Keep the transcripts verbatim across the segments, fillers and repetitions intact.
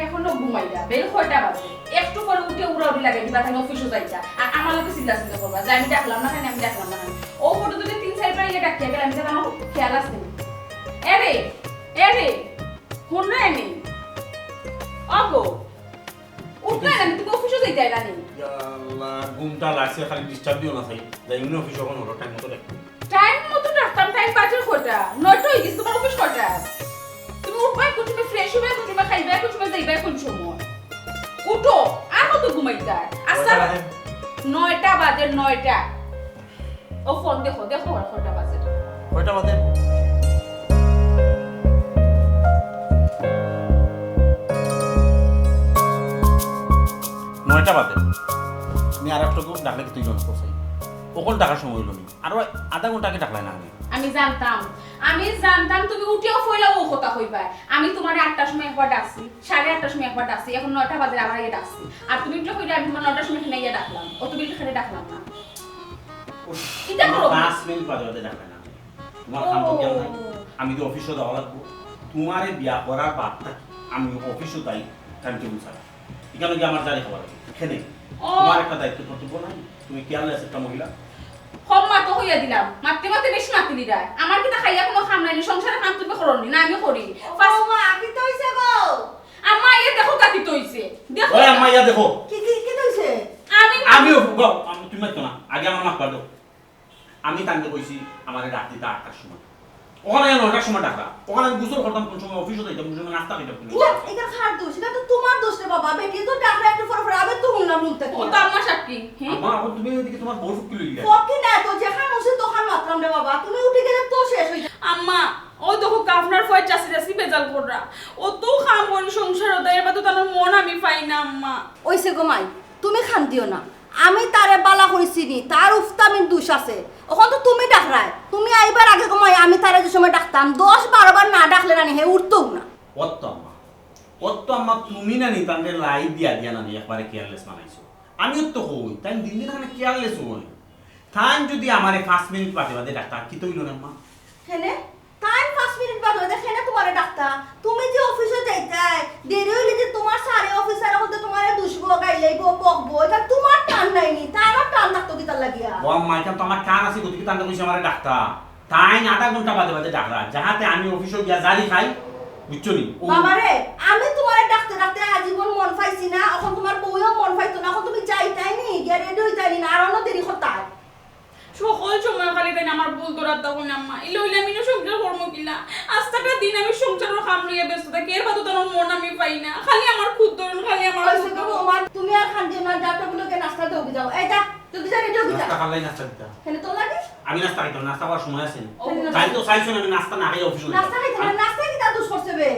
এখনো ঘুমাইরা, বেইল কয়টা বাজে? একটু পরে উঠে উড়াউড়ি লাগাই দিবা, তাইন অফিসো যাইতা। আর আমার লগে চিল্লাচিল্লি করবা যে আমি ডাকলাম না কেনে, আমি ডাকলাম না কেনে। ও ফটো তুলে তিন চাইরবার ইয়া ডাকিয়া গেলে, আমি তো আমার খেয়াল আছে না। এ রে, এ রে, হুন রে আমি। অগো, উঠ না, আমি তুমি অফিসো যাইতায় না নি? ইয়া আল্লাহ, ঘুমটা লাগছে, খালি disturb দিও না, যাই। যাই, এমনি অফিস অখন হলো, টাইম মতো দেখো। টাইম মতো ডাকতাম, টাইম বাজে কয়টা? নয়টা অই গেছে, তোমার অফিস কয়টা? তুমি উঠবায় কোন সময়, ফ্রেশ অইবায় কোন সময়, খাইবায় কোন সময়, যাইবায় কোন সময়? উঠো, আর কত ঘুমাইতায়? আচ্ছা, কয়টা বাজে? নয়টা বাজে, নয়টা। ও ফোন দেখো, দেখো আর কয়টা বাজে। কয়টা বাজে? নয়টা বাজে। তুমি আর একটু ডাকলে কিতা অইলো না, কও চাই। অখন ডাকার সময় অইলো নি? আরো আধা ঘন্টা আগে ডাকলায় না আমি। আমি জানতাম, আমি জানতাম তুমি উঠিয়াউ পয়লা অউ কথা কইবায়। আমি তুমারে আটটার সময় একবার ডাকছি, সাড়ে আটটার সময় একবার ডাকছি, অখন নয়টা বাজে আবার আইয়া ডাকছি। আর তুমি উল্টা কইলে আমি তুমারে নয়টার সময় কেনে আইয়া ডাকলাম, অত বিল কেনে ডাকলাম না। উফ, ইটা তুমি করো। পাঁচ মিনিট বাদে বাদে ডাকলায় না। তুমার কাম তো জ্ঞান নাই। ও। আমি তো অফিসো যাওয়া লাগবো। তুমারে বিয়া করার বাদ থাকি আমি অফিসো যাই, টাইম টেবিল ছাড়া। ইখানো গিয়া আমার জারি খাওয়া লাগে। এখানে ও। তুমার একটা দায়িত্ব কর্তব্য নাই? তুমি কেয়ারলেস একটা মহিলা। কম মাতো কইয়া দিলাম, মাততে মাততে বেশি মাতিলিরায়। আমার কিতা খাইয়া কুনু কাম নাই নি, সংসারে কাম তুমি করো নি, না আমি করি? ও ফাস- মা, কিতা অইছে গো? আম্মা, ইয়া দেখো কা কিতা অইছে, দেখো। ওই আম্মা, ইয়া দেখো। কি, কি, কিতা অইছে? আমি আমিও, গো, আমি, তুমি মাতো না, আগে আমার মাফ করি দেও। আমি তানরে কইছি আমারে ডাক দিতা আটটার সময়। অখন আইয়া নয়টার সময় ডাকরা। অখন আমি গোসল করতাম কুন সময়, অফিসো যাইতাম কুন সময়, নাস্তা খাইতাম কুন সময়। ইটা, ইটা কার দোষ? ইটা তো তুমার দোষ রে বাবা। বেটিয়ে তো ডাকরা একটু পরে পরে, আবার তো হুনলাম রুম থাকি। ও তো আম্মা সাক্ষী, হ্যাঁ? আম্মা, অখন তুমি ওইদিকে তুমার বউর ফুকি লইয়া। ফুকি না তো, যেখান অইছে তখান মাতরাম রে বাবা। তুমি উঠি গেলে তো শেষ অই যায়। আম্মা, অউ দেখো কা আপনার ফুয়ায় চাচি চাচি বেজাল কররা। অত কাম করি সংসারো, এর বাদে তার মন আমি পাই না আম্মা। অইছে গো মাই, তুমি কান্দিও না, আমি তারে বালা করি চিনি, তার উফতামির দোষ আছে। অখন তো তুমি ডাকরায়, তুমি আইবার আগে কমাই আমি তারে যে সময় ডাকতাম, দশ বারো বার না ডাকলে নানি হে উঠতউ না। অত আম্মা, অত আম্মা, তুমি নানি তানরে লাই দিয়া দিয়া নানি একবারে কেয়ারলেস বানাইছো। আমিও তো কই, তাইন দিন দিন খালি কেয়ারলেস অইন। তাইন যুদি আমারে পাঁচ মিনিট বাদে বাদে ডাকতা, কিতা অইলো না আম্মা? কেনে? তাইন পাঁচ মিনিট বাদে বাদে কেনে তুমারে ডাকতা? তুমি যে অফিসো যাইতায়, দেরি অইলে যে তুমার স্যারে অফিসারে অকলতে তুমারে দুষবো, গাইল্লাইবো, বকবো, ইখান তুমার টান নাই নি, তানর টান থাকতো কিতার লাগিয়া? ও আম্মা, ইখান তো আমার টান আছে, গতিকে তানরে কইছি আমারে ডাকতা। তাইন আধা ঘন্টা বাদে বাদে ডাকরা, যাহাতে আমি অফিসো গিয়া জারি খাই, বুঝছো নি? ও বাবারে, আমি তুমারে ডাকতে ডাকতে আজীবন মন পাইছি না, অখন তুমার বউয়েও মন পাইতো না, অখন তুমি যাইতায় নি, গিয়া রেডি অইতায় নি, না আর অনো দেরি করতায়। সকল সময় খালি তাইন আমার ভুল ধরাত থাকইন আম্মা। ইলা অইলে আমি ইনো সংসার করমু কিলা? আস্তাটা দিন আমি সংসারর কাম লইয়া ব্যস্ত থাকি, এর বাদে তানর মন আমি পাই না। খালি আমার খুদ ধরইন, খালি আমার অইছে খুদ তো ধরইন। বৌমা, তুমি আর কান্দিও না, যাও টেবিলো গিয়া নাস্তা দেওগি যাও। এই যা, জলদি যা, রেডি অইগি যা। নাস্তা খাইলাই নাস্তা দিতা। কেনে তোর লাগি? আমি নাস্তা খাইতাম, নাস্তা খাওয়ার সময় আছে নি। ও। তাইন তো চাইছো না আমি নাস্তা না খাইয়া অফিসো যাই। নাস্তা খাইতে না, নাস্তা কিতা দোষ করছে বে?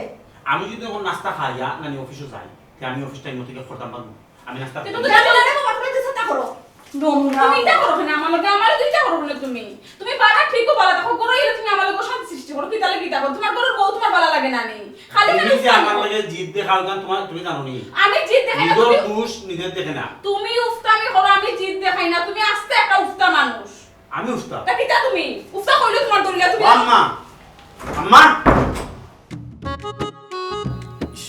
আমি যুদি অখন নাস্তা খাইয়া নানি অফিসো যাই, তে আমি অফিস টাইম মতো গিয়া করতাম পারমু? আমি নাস্তা তুই তো খাইতাম। জানো না রে বাবা, তুমি চিন্তা করো। নমুনা। তুমি ইটা করো কেনে আমার লগে? আমার লগে ইটা করো কেনে তুমি? তুমি বালা ঠিকউ বালা থাকো, ঘরো আইলে তুমি আমার লগে অশান্তি সৃষ্টি করো। কিতার লাগি ইতা করো? তুমার ঘরর বউ তুমার বালা লাগে না নি? খালি তুমি খালি যে উস্কানি আমার করো। লগে জিদ দেখাও কেন তুমার, তুমি জানো নি? আমি জিদ দেখাই না, নিজর তুমি দোষ নিজে দেখে না। তুমি উস্তামি করো, আমি জিদ দেখাই না। তুমি আস্তা একটা উস্তা মানুষ। আমি উস্তা? তা কিতা তুমি? উস্তা কইলে তুমার দলিয়া তুমি ও আম্মা, আম্মা! ইশ,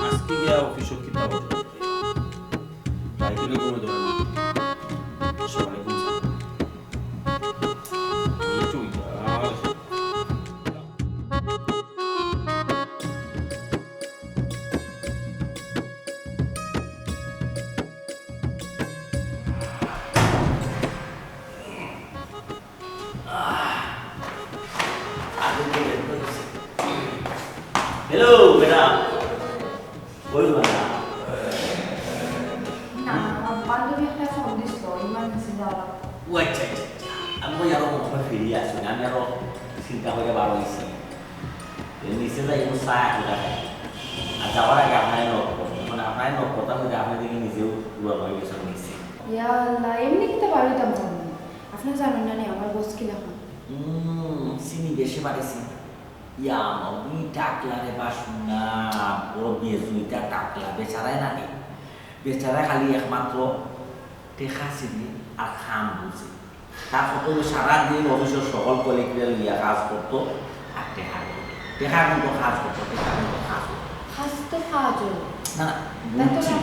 আজকে গিয়া অফিসো কিতা অইলো? রাইতে ঘুমে ধরে না। সকালে ঘুম ছাড়ে না। এই তো ইয়ার। Hello, madam. কই গেলা? না, আমার বান্ধবী একটা ফোন দিছিল, ইমার্জেন্সি যাওয়া লাগবে। ও আচ্ছা, আচ্ছা, আচ্ছা। আমি কই আরো মনে হয় ফিরি আসুন, আমি আরো চিন্তা করে বার হইছি। এই নিচে যাই, একটু চা একটু খাই। আর যাওয়ার আগে আপনারে নক করবো। মানে আপনারে নক করতাম, যদি আপনি দেখি নিজেও রওনা হয়ে গেছেন নিচে। ইয়া আল্লাহ, এমনি কিতা বার হইতাম পারবো না। আপনি জানেন না নি আমার বস কি লেখা? হুম, চিনি বেশি পারেছি। ইয়া মাউনি টাকলা রে বা শুনা, বড় বেজুইটা টাকলা, বেচারায় নানি। বেচারা খালি একমাত্র টেকা চিনি আর কাম বুঝে। তার কত সারা দিন অফিসর সকল কলিগরে লইয়া কাজ করতো আর টেকা করতো। টেকা কিন্তু কাজ করতো, টেকা কিন্তু কাজ করতো। কাজ তো কাজ। না, না, বুঝছি।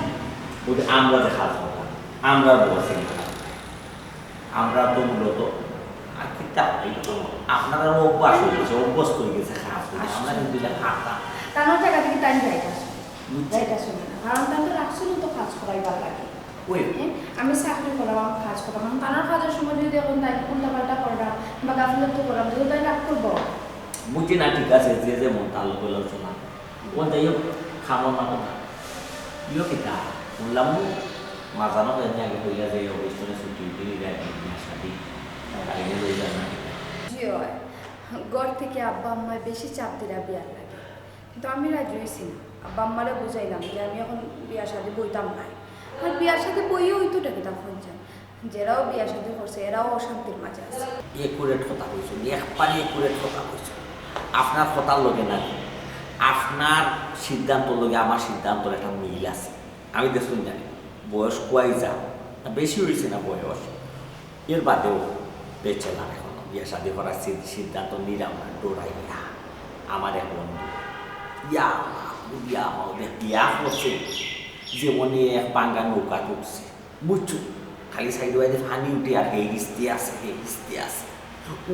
ওই যে আমরা যে কাজ করতাম, আমরা বসে আমরা তো মূলত আর কিতা, এটা তো আপনারারও অভ্যাস হয়ে গেছে, অভ্যস্ত হয়ে গেছে কাজ করে। আমরা কিন্তু এটা পারতাম। তার জায়গা থেকে তাই যাইতা শুনে। বুঝছি। যাইতা শুনে না। কারণ তাই তো রাখছিল তো কাজ করাই ভালো লাগে। ওই। হ্যাঁ, আমি চাকরি করলাম, আমি কাজ করলাম। এখন তার কাজের সময় যদি এখন তাই উল্টাপাল্টা করলাম বা গাফিলতি করলাম, তাহলে তাই রাগ করবো। বুঝছি না, ঠিক আছে, যে যেমন তার লোক হইলেও শোনা। ও যাই হোক, খাবো না কথা। ইয়ো কিতা? শুনলাম ও মাঝানো হয়নি আগে কইলা যে অফিস করে ছুটি উঠি নিবে আর কি, বিয়া শাদি। আর এনে লই যান না কিতা? জি হয়। ঘর থেকে আব্বা আম্মায় বেশি চাপ দিরা বিয়ার লাগে। কিন্তু আমি রাজি হইছি না। আব্বা আম্মারে বুঝাইলাম যে আমি এখন বিয়া শাদি বইতাম না। আর বিয়া শাদি বইয়ে হইতো এটা কিতা পঞ্চায়েত। যেরাও বিয়া শাদি করছে, এরাও অশান্তির মাঝে আছে। একুরেট কথা কইছো, একবারে একুরেট কথা কইছো। আপনার কথার লগে না, আপনার সিদ্ধান্তর লগে আমার সিদ্ধান্তর একটা মিল আছে। আমি দেখুন জানি, বয়স কুয়াই যা, তা বেশি হইছে না বয়স। এর বাদেও ব্যাচেলার এখন, বিয়া শাদি করার সি-, সিদ্ধান্ত নিলাম না, ডরাই না। আমার এক বন্ধু, ইয়া আল্লাহ, ইয়া আল্লাহ, বিয়া করছে, জীবনে এক পাঙ্গা নৌকা ঢুকছে। বুঝছো? খালি সাইড বাইরে পানি উঠে আর হেই রিস্তে আছে, হেই রিস্তে আছে।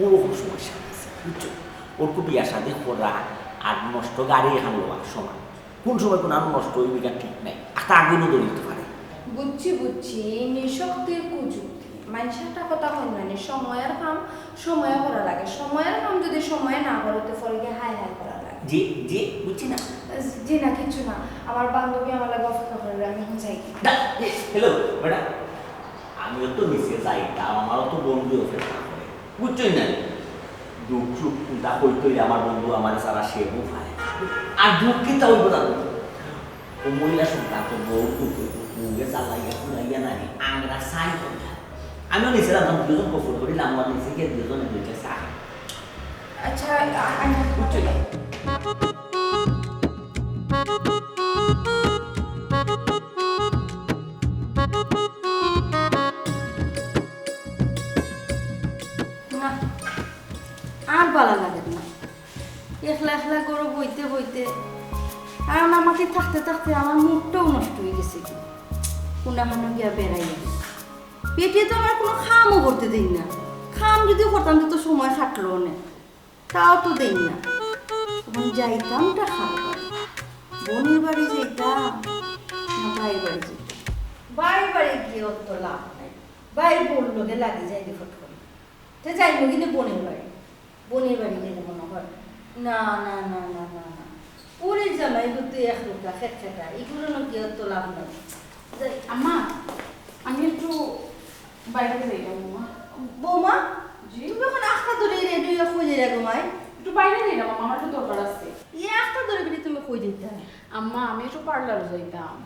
ওরকম সমস্যা আছে, বুঝছো? ওর খুব বিয়া শাদি করা আর নষ্ট গাড়ি এখান লওয়া সমান। কোন সময় কোন আরো নষ্ট হইবে, এটা ঠিক নাই। একটা আগুনও ধরে দিতে পারে। বুঝছি, বুঝছি, এই নিঃশক্তির কুযুক্তি। মানুষের একটা কথা হয় না নি, সময়ের কাম সময়ে করা লাগে। সময়ের কাম যদি সময়ে না করো, তো পরে গিয়া হায় হায় করা লাগে। জি, জি, বুঝছি না। জি না, কিচ্ছু না। আমার বান্ধবী আমার লাগে অপেক্ষা করে, আমি এখন যাই। দা-, এ, হ্যালো, ম্যাডাম। আমিও তো নিচে যাইতাম, আমারও তো বন্ধু অপেক্ষা করে। বুঝছই না? দুঃখ সুখ কোনটা কইতে হইলে আমার বন্ধু আমার সারা সে বুঝায়। আর দুঃখ কিতা হইব না? ও মহিলা সন্তান তো বউ দুঃখ, মুখে চালাইয়া ফুলাইয়া নাই, আংরা সাই করলা। আমিও নিচে রাখলাম, দুজন কফর করি, লাম্বা নিচে গিয়ে দুজনে দুইটা চা। আচ্ছা, আ-, আ-, বুঝছো না? না, আর ভালা লাগে না। একলা একলা ঘরো বইতে বইতে, আর আমাকে থাকতে থাকতে আমার মুডটাও নষ্ট হয়ে গেছে কি। কোনাখানো গিয়া বেড়াই আমি। বেটিয়ে তো আমার কোনো কামও করতে দেই না। কাম যদি করতাম, তো সময় কাটলো অনে। তাও তো দেই না। এখন যাইতাম টা কার বাড়ি? বোনের বাড়ি যাইতাম না ভাইর বাড়ি যাইতাম? ভাইর বাড়ি গিয়ে অত লাভ নাই। ভাই বউর লগে লাগি যাই রে ফট করে। তে যাইমু কিন্তু বোনের বাড়ি। বোনের বাড়ি গেলে মনে হয়, না, না, না। ওরে জামাই, বুদ্ধি এক রুকা, খেট খেটা, এগুলো নাকি অত লাভ নাই। যাই। আম্মা, আমি একটু বাইরে যাইতাম, আম্মা। বৌমা, জি? তুমি এখন আখটা ধরে রেডি হয়ে কই যাইরা গো মাই? একটু বাইরে যাইতাম, আম্মা, আমার একটু দরকার আছে। এই আখটা ধরে বিলি তুমি কই যাইতা? আম্মা, আমি একটু পার্লারে যাইতাম।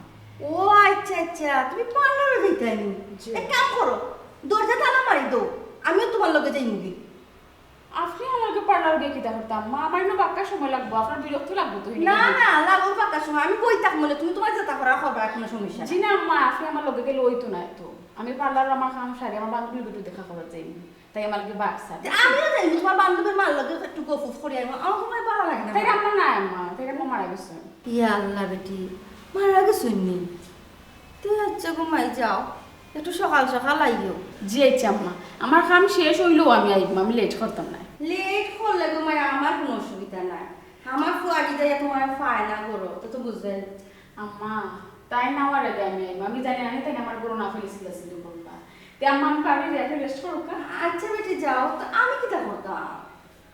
ও আচ্ছা, আচ্ছা, তুমি পার্লারে যাইতাই নি? জি। এক কাম করো, দরজা তালা মারি দাও, আমিও তোমার লগে যাইমুগি। আপনি আমার লগে পার্লার গিয়া কিতা করতা, আম্মা? আমার ইনো বাক্কা সময় লাগবো, আপনার বিরক্ত লাগবো তো। না, না, লাগবো বাক্কা সময়, আমি বই থাকবো না, তুমি তোমার যেতা করার করবা, কোনো সমস্যা নাই। জি না আম্মা, আপনি আমার লগে গেলে অইতো না তো। আমি পার্লার আমার কাম সারি আমার বান্ধবীর লগে দেখা করার যাই, তাই আমার লগে বাক্সা। আমিও যাই, তোমার বান্ধবীর মার লগে একটু গফ উফ করি আইমু, আমার সময় ভালা লাগে না। তাই আম্মা না আম্মা, তাই আম্মা মারা গেছে। ইয়া আল্লাহ বেটি, মারা গেছে নি? তে আচ্ছা গো মাই, যাও, একটু সকাল সকাল আইও। জি আচ্ছা আম্মা, আমার কাম শেষ হইলেও আমি আইব, আমি লেট করতাম না। লেট করলে গো মাই আমার কোনো অসুবিধা নাই, আমার ফুয়াগি যাইয়া তোমার পায় না করো, তো তো বুঝবে। আম্মা, তাই না আমার আগে আমি আইব, আমি জানি না তাই আমার গরু না ফেলেছিল ছিল করবা। তে আম্মা আমি পারি যে একটা রেস্ট করো কা? আচ্ছা বেটি যাও, তো আমি কিতা করতাম?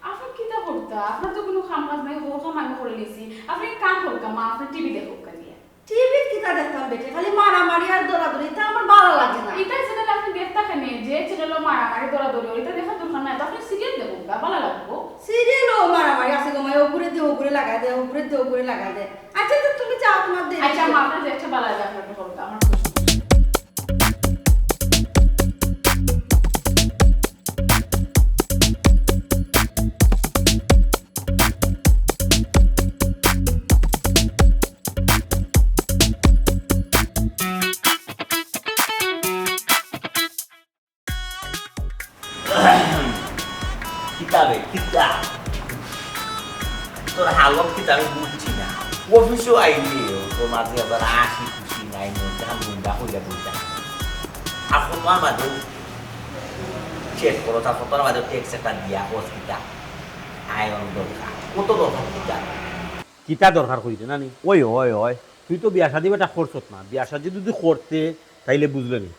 আপনি কিতা করতা? আপনার তো কোনো কাম কাজ নাই, হো কাম আমি করে নিছি। আপনি এক কাম করুক, মা, আপনি টিভি দেখুক কা দিয়া। টিভিত কিতা দেখতাম বেটি? খালি মারামারি আর দৌড়াদৌড়ি, তা আমার ভালা লাগে না। ইতা চ্যানেল আপনি দেখতা কেনে? যে চ্যানেলও মারামারি দৌড়াদৌড়ি, ইতা দেখার দরকার নাই। তো আপনি সিরিয়াল দেখুক কা, ভালা লাগবো। সিরিয়ালও মারামারি আছে গো মাই, ওগুরে দে ওগুরে লাগাই দে, ওগুরে দে ওগুরে লাগাই দে। আচ্ছা তো তুমি যাও, তোমার দেরি আচ্ছা, হইছে। মা, আপনার যে একটা ভালা লাগে, আপনার একটা করুক, আমার খুশি। কিতা বে, কিতা? তোর হালত কিতা আমি বুঝছি না। অফিসো আইলে ওর মাঝে আবার হাসি খুশি নাই, মন তখন গুন্ডা হইয়া বইতা। আর কত আমাদের শেষ করো, তার কত আমাদের ট্যাক্স একটা দিয়া খরচ কিতা আয়রন দরকার, কত দরকার কিতা? কিতা দরকার কইতে নানি? ওই, ওই, ওই। তুই তো বিয়া শাদি বেটা করছত না, বিয়া শাদি যদি করতে তাইলে বুঝলে নি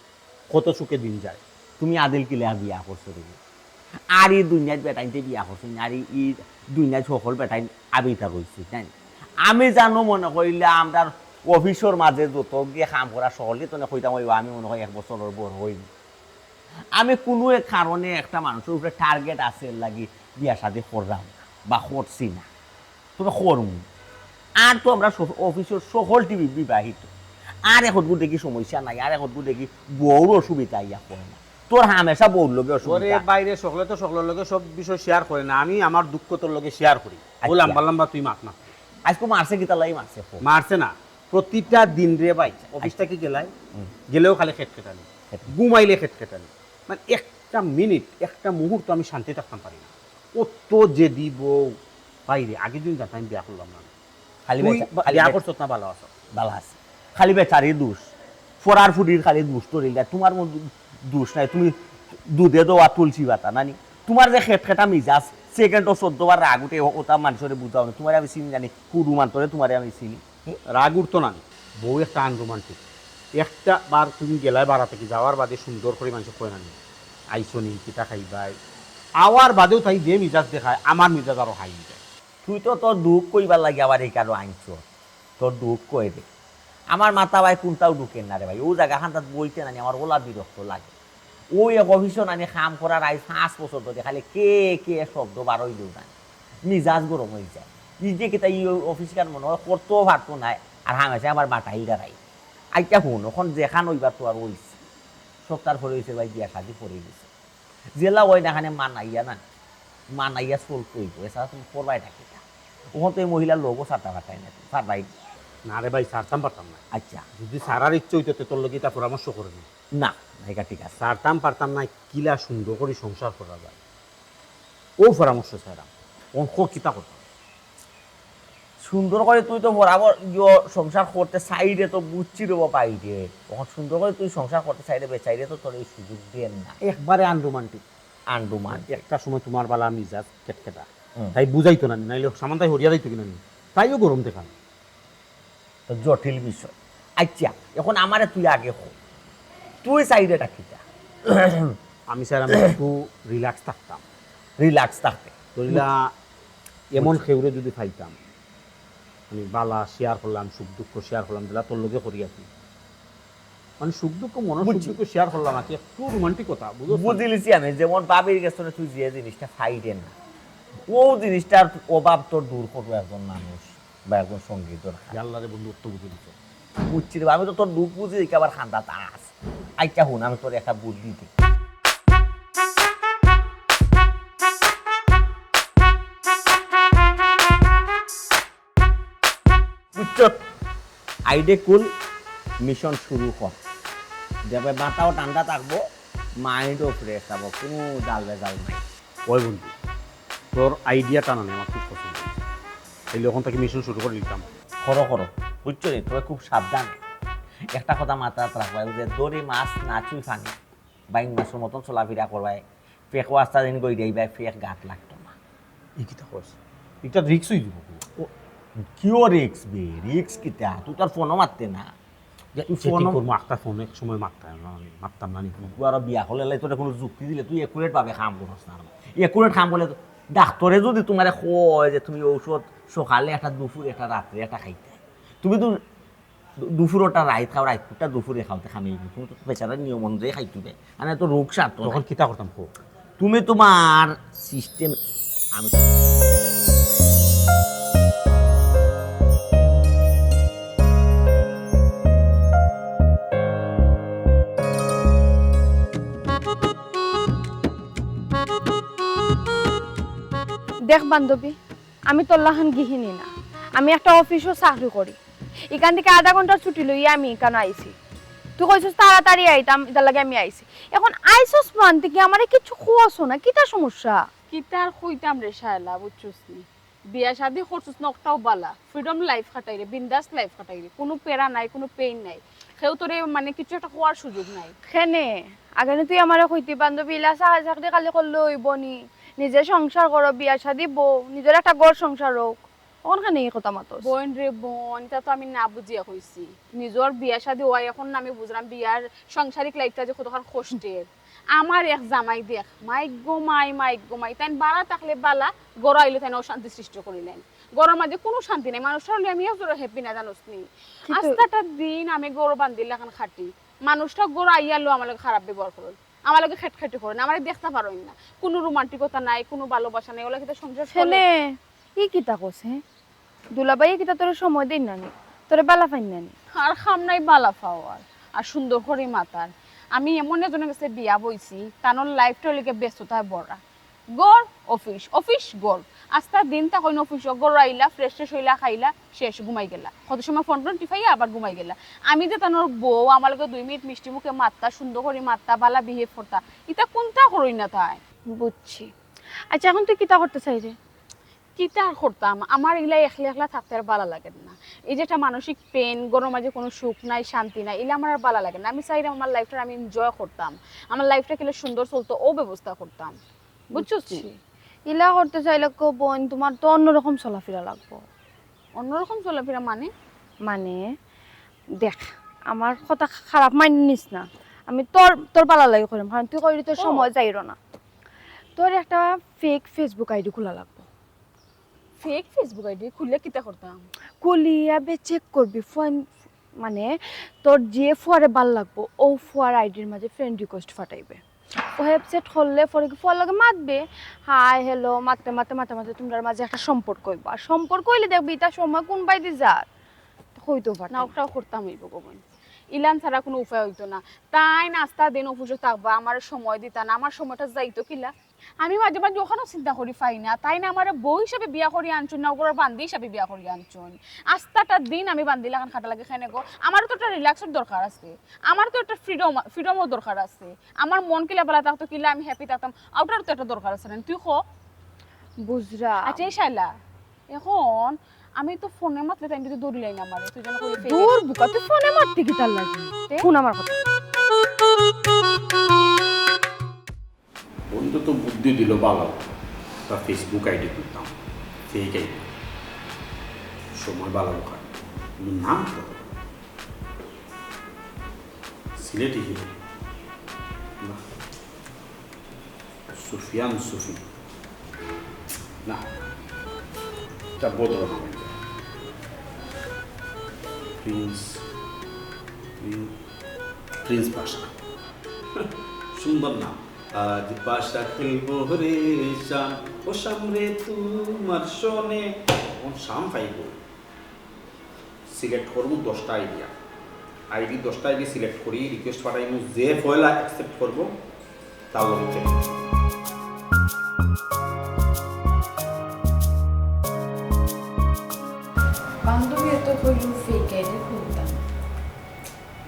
কত সুখে দিন যায়। তুমি আদিল কিলা বিয়া করছো রে? আর ই দুনিয়ার বেটাইনতে বিয়া করছো না, আর ই দুনিয়ার সকল বেটাইন আবিতা রইছে, তাই না? আমি জানো মনে করিলে আমরার অফিসর মাঝে যত গিয়ে কাম করা সকলে তো না কইতাম, "ওই আমি মনে হয় এক বছরর বড় হইনি।" আমি কোনো এক কারণে একটা মানুষর উপরে টার্গেট আছে, এর লাগি বিয়া শাদি করলাম না বা করছি না, তবে করমু। আর তো আমরা সব, অফিসর সকল টিভি বিবাহিত, আর এখন দেখি সমস্যা নাই, আর এখন দেখি বউর অসুবিধা ইয়া করে না। তোর হামেশা বউর লগে ওরে অসুবিধা। বাইরে সকলে তো সকলের লগে সব বিষয় শেয়ার করে না, আমি আমার দুঃখ তোর লগে শেয়ার করি। ও আচ্ছা। লম্বা লম্বা তুই মাত না। আজকে মারছে কিতা লাগি মারছে ফোন? মারছে না, প্রতিটা দিন রে ভাই, অফিস আচ্ছা। থাকি গেলাই, হুম। গেলেও খালি খেট খেটানি, খেট। ঘুমাইলে খেট খেটানি, মানে একটা মিনিট, একটা মুহূর্ত আমি শান্তি থাকতাম পারি না। কত যে দিব বাইরে, আগে দিন জানতাম আমি বিয়া করলাম না। খালি তুই বেচা-, বা-, খালি বিয়া বে-, করছত না, ভালো আছো? ভালো আছে। খালি বেচারি দোষ, ফরার ফুটির খালি দোষ ধরিল দেয়। তোমার মধ্যে দোষ নাই, তুমি দুধে দেওয়া তুলসী পাতা নানি। তোমার যে খেট খেটা মিজাজ, সেকেন্ডও চোদ্দ বার রাগ উঠে, ও-, ওটা মানুষরে বুঝাও না। তোমারে আমি চিনি জানি, কুরুমান্তরে তোমারে আমি চিনি। রাগ উঠতো না নি। বউ একটা আনরোমান্টিক। একটা বার তুমি গেলায় বাড়া থাকি, যাওয়ার বাদে সুন্দর করে মানুষে কয় না নি, "আইসো নি, কিতা খাইবাই?" আওয়ার বাদেও তাই যে মিজাজ দেখায়, আমার মিজাজ আরো হাই যায়। তুই তো তোর দুঃখ কইবার লাগি আবার এই কারো আনছো। তোর দুঃখ কই রে? আমার মাথা ভাই কোনটাও ঢুকের না রে ভাই। ও জায়গা খান্দাত বইতে নানি আমার ওলা বিরক্ত লাগে। ওই এক অফিসো নানি কাম করার আইজ পাঁচ বছর ধরে খালি কে কে শব্দ বার হইলেও নানি মিজাজ গরম হয়ে যায়। ই যে কিতা ই অফিস কার মনে হয় করতেও পারতো না, আর হামেশা আমার বাটাইল দাঁড়াই। আইটা হুন, এখন যেখান ওইবার তো আর ওইছে, সপ্তাহ পরে হইছে ভাই, বিয়া শাদি পরে গেছে। জেলা ওই না খানে মানাইয়া না, মানাইয়া চলতে হইব, এছাড়া তুমি করবাই না কিতা? ওখান তো এই মহিলার লোকও সারতে পারতাই না, সারবাই। না রে ভাই, সারতাম পারতাম না। আচ্ছা। যদি সারার ইচ্ছে হইতো, তে তোর লগে এটা পরামর্শ করে নি। না, না, এটা ঠিক আছে। সারতাম পারতাম না, কিলা সুন্দর করে সংসার করা যায়, ও পরামর্শ চাইলাম। অঙ্ক কিতা করতাম? সুন্দর করে তুই তো বরাবর ইয়ো সংসার করতে চাইরে তো বুঝছি রে বাবা, এই রে। তখন সুন্দর করে তুই সংসার করতে চাইরে বেচাইরে তো তোর এই সুযোগ দেন না। একবারে আনরোমান্টিক। আনরোমান্টিক। একটা সময় তোমার বালা মিজাজ কেটকেটা। হুম। তাই বুঝাইতো না, নাইলে সামান তাই হরিয়া যাইতো কিনা নি? তাইও গরম দেখান। তো জটিল বিষয়। আচ্ছা, এখন আমারে তুই আগে ক। তুই চাইরে ডাকিতা। আমি স্যার, আমি একটু রিল্যাক্স থাকতাম। রিল্যাক্স থাকতে। ধরিলা, এমন বুঝছি। কেউরে যদি পাইতাম, আমি বালা শেয়ার করলাম, সুখ দুঃখ শেয়ার করলাম, যেটা তোর লগে করি আর কি। মানে সুখ দুঃখ, মনের সুখ বুঝছি। দুঃখ শেয়ার করলাম আর কি, একটু রোমান্টিক কথা, বুঝছো? বুঝিলিছি আমি, যেমন ভাবির গেছ থনে তুই যে জিনিসটা পাইরে না, ও জিনিসটার অভাব তোর দূর করবো একজন মানুষ বা একজন সঙ্গীর দরকার। আল্লাহ রে বন্ধু, অত বুঝে দিছ। বুঝছি রে, আমি তো তোর দুঃখ বুঝি দেখি আবার খান্দাত আস। আচ্ছা হুন, আমি তোর একটা বুদ্ধি দিই। বুঝছত? আইডে কুল, মিশন শুরু কর। যাবে মাথাও ঠান্ডা থাকবো, মাইন্ডও ফ্রেশ থাকবো, কোনো জাল বেজাল নাই। ওই বন্ধু, তোর আইডিয়াটা না আমার খুব পছন্দ হয়েছে। তাইলে ওখান থেকে মিশন শুরু করে দিতাম। করো, করো, বুঝছো নি? তবে খুব সাবধান। একটা কথা মাথাত রাখবা, ওই যে দড়ি মাছ না ছুঁই ফানি, বাইন মাছর মতন চলাফিরা করবায়, ফেকও আস্তা দিন গই দেই ভাই, ফেক গাত লাগতো না। ই কিতা কস? এটা রিস্ক হয়ে দিব। ও, কিও রিস্ক বে, রিস্ক কিতা? তুই তো আর ফোনও মারতে না। যে তুই সেটি ফোনও করবো, একটা ফোন এক সময় মারতাম না, আমি মারতাম না নি ফোন। তুই আরো বিয়া করলে লাই তোর কোনো যুক্তি দিলে তুই একুরেট ভাবে কাম করস না। একুরেট কাম করলে তো ডাক্তারে যদি তোমারে কয় যে তুমি ঔষধ সকালে একটা, দুপুরে একটা, রাত্রে একটা খাইতে, তুমি তো দু-, দুপুরটা রাইত খাও, রাইতটা দুপুরে খাও, তে খামে তুমি তো বেচারা নিয়ম অনুযায়ী খাইতে হবে। মানে তো রোগ সারতো না। তখন কিতা করতাম কো? তুমি তোমার সিস্টেম আমি দেখ বান্ধবী, আমি তোর লাখান গিহিনী না, আমি একটা অফিসও চাকরি করি। ইখান থেকে আধা ঘন্টার ছুটি লইয়া আমি ইখান আইছি। তুই কইছস তাড়াতাড়ি আইতাম, ইতার লাগি আমি আইছি। এখন আইছস মান থেকে আমারে কিচ্ছু কওয়াছ না, কিতা সমস্যা? কিতা আর কইতাম রে শায়লা, বুঝছস নি? বিয়া শাদি করছস না, ওটাও বালা, ফ্রিডম লাইফ কাটাইরে, বিন্দাস লাইফ কাটাইরে, কোনো প্যারা নাই, কোনো পেইন নাই, কেউ তোরে মানে কিছু একটা কওয়ার সুযোগ নাই। কেনে? আগে না তুই আমারে কইতি, বান্ধবী, ইলা চা-, চাকরি খালি করলে অইবো নি? নিজে সংসার করো, বিয়া শাদি বউ, নিজর একটা ঘর সংসার হোক। অখন কেনে ই কথা মাতস? বইন রে বইন, ইতা তো আমি না বুঝিয়া কইছি। নিজর বিয়া শাদি অয়, অখন না আমি বুঝলাম বিয়ার সাংসারিক লাইফটা যে কতখান কষ্টের। আমার এক জামাই দেখ, মাইগো মাই, মাইগো মাই, তাইন বালা থাকলে বালা, ঘরো আইলে তাইন অশান্তি সৃষ্টি করিলাইন। ঘরর মাঝে কোনো শান্তি নাই, মানুষটার লগে আমি এক জোড়া হ্যাপি না, জানোস নি? কিন্তু আস্তাটা দিন আমি ঘরো বান্দির লাখান খাটি, মানুষটা ঘরো আইয়ালো আমার লগে খারাপ ব্যবহার করইন, আমার লগে খেটখেটি করইন, আমারে দেখতা পারইন না, কোনো রোমান্টিকতা নাই, কোনো ভালোবাসা নাই, ওলা কিতা সংসার চলে? ছেলে, ই কিতা কস, হে? দুলাভাইয়ে কিতা তোরে সময় দেইন না নি? তোরে বালা পাইন না নি? আর কাম নাই বালা পাওয়ার, আর সুন্দর করি মাতার। আমি এমন একজনের গেছে বিয়া বইছি, তানর লাইফটা অইলো গিয়া ব্যস্ততায় ভরা। ঘর, অফিস, অফিস, ঘর। আস্তা দিন থাকইন অফিসো, ঘরো আইলা, ফ্রেশ ট্রেশ অইলা, খাইলা, শেষ, ঘুমাই গেলা। কত সময় ফোন টোন টিপাইয়া আবার ঘুমাই গেলা। আমি যে তানর বউ, আমার লগে দুই মিনিট মিষ্টি মুখে মাততা, সুন্দর করি মাততা, বালা বিহেভ করতা, ইতা কুনটা করইন না তাইন? বুঝছি। আচ্ছা, অখন তুই কিতা করতে চাইরে? কিতা আর করতাম, আমার ইলা একলা একলা থাকতে আর বালা লাগের না। এই যে একটা মানসিক পেইন, ঘরর মাঝে কোনো সুখ নাই, শান্তি নাই, ইলা আমার আর বালা লাগের না। আমি চাইরাম আমার লাইফটা আমি এনজয় করতাম, আমার লাইফটা কিলা সুন্দর চলতো, ও ব্যবস্থা করতাম, বুঝছস নি? বুঝছি। ইলা করতে চাইলে কো বইন, তোমার তো অন্যরকম চলাফেরা লাগবো। অন্যরকম চলাফেরা মানে? মানে, দেখ, আমার কথা খারাপ মাইন্ড নিস না, আমি তোর, তোর বালা লাগি কইরাম, কারণ তুই কইলি তোর ও। সময় যাইরো না। তোর একটা ফেক ফেসবুক আইডি খোলা লাগবো। ফেক ফেসবুক আইডি খুললে কিতা করতাম? খুলিয়া বে চেক করবি, ফোন মানে তোর যে ফুয়ারে বালা লাগবো, ও ফুয়ার আইডির মাঝে ফ্রেন্ড রিকোয়েস্ট পাঠাইবে। ও অ্যাকসেপ্ট করলে পরে কি ফুয়ার লগে মাতবে, হাই হ্যালো, মাততে মাততে মাততে মাততে তোমরার মাঝে একটা সম্পর্ক অইবো। আর সম্পর্ক অইলে দেখবি ইতা সময় কুনবায়দি যার, কইতেও পারে না, না। ওটাও করতাম অইবো গো বইন, ইলান ছাড়া কোনো উপায় অইতো না। তাইন আস্তা দিন অফিসো থাকবা, আমারে সময় দিতা না, আমার সময়টা যাইতো কিলা? আমি মাঝে মাঝে অখানও চিন্তা করি পাই না, তাইন আমারে বউ হিসাবে বিয়া করি আনছইন না, অগুর বান্দি হিসাবে বিয়া করি আনছইন। আস্তাটা দিন আমি বান্দির লাখান খাটা লাগি কেনে গো? আমারও তো একটা রিল্যাক্সর দরকার আছে, আমার তো একটা ফ্রিডম, ফ্রিডমর দরকার আছে। আমার মন কিলা বালা থাকতো, কিলা আমি হ্যাপি থাকতাম, ওটারও তো একটা দরকার আছে না, তুই ক। বুঝরা। আচ্ছা, এই শালা, অখন আমি তো ফোনে মাতলে তাইন যদি ধরিলাইন আমারে, তুই যেন কই ফেলে। দূর বুকা, তুই ফোনে মাততে কিতার লাগি? তে? হুন আমার কথা। বন্ধু তো বুদ্ধি দিল বালা, তা ফেসবুক আইডি খুলতাম, ফেক আইডি। সময় বালা কাটে, কিন্তু নাম তো সিলেটি হিরো না, সুফিয়ান সুফি না, এটা বদর নাম। প্রিন্স, প্রিন্স, প্রিন্স পাশা। সুন্দর নাম। আজ পাশা খেলবো রে শাম, ও শাম রে তোমার সনে। অখন শাম পাইবো। সিলেক্ট করবো দশটা আইডিয়া। আইডি দশটা আইডি সিলেক্ট করি, রিকোয়েস্ট পাঠাইমু, যে পয়লা অ্যাকসেপ্ট করবো, তার লগে চেক। বান্ধবী এত কইল ফেক আইডি খুলতাম।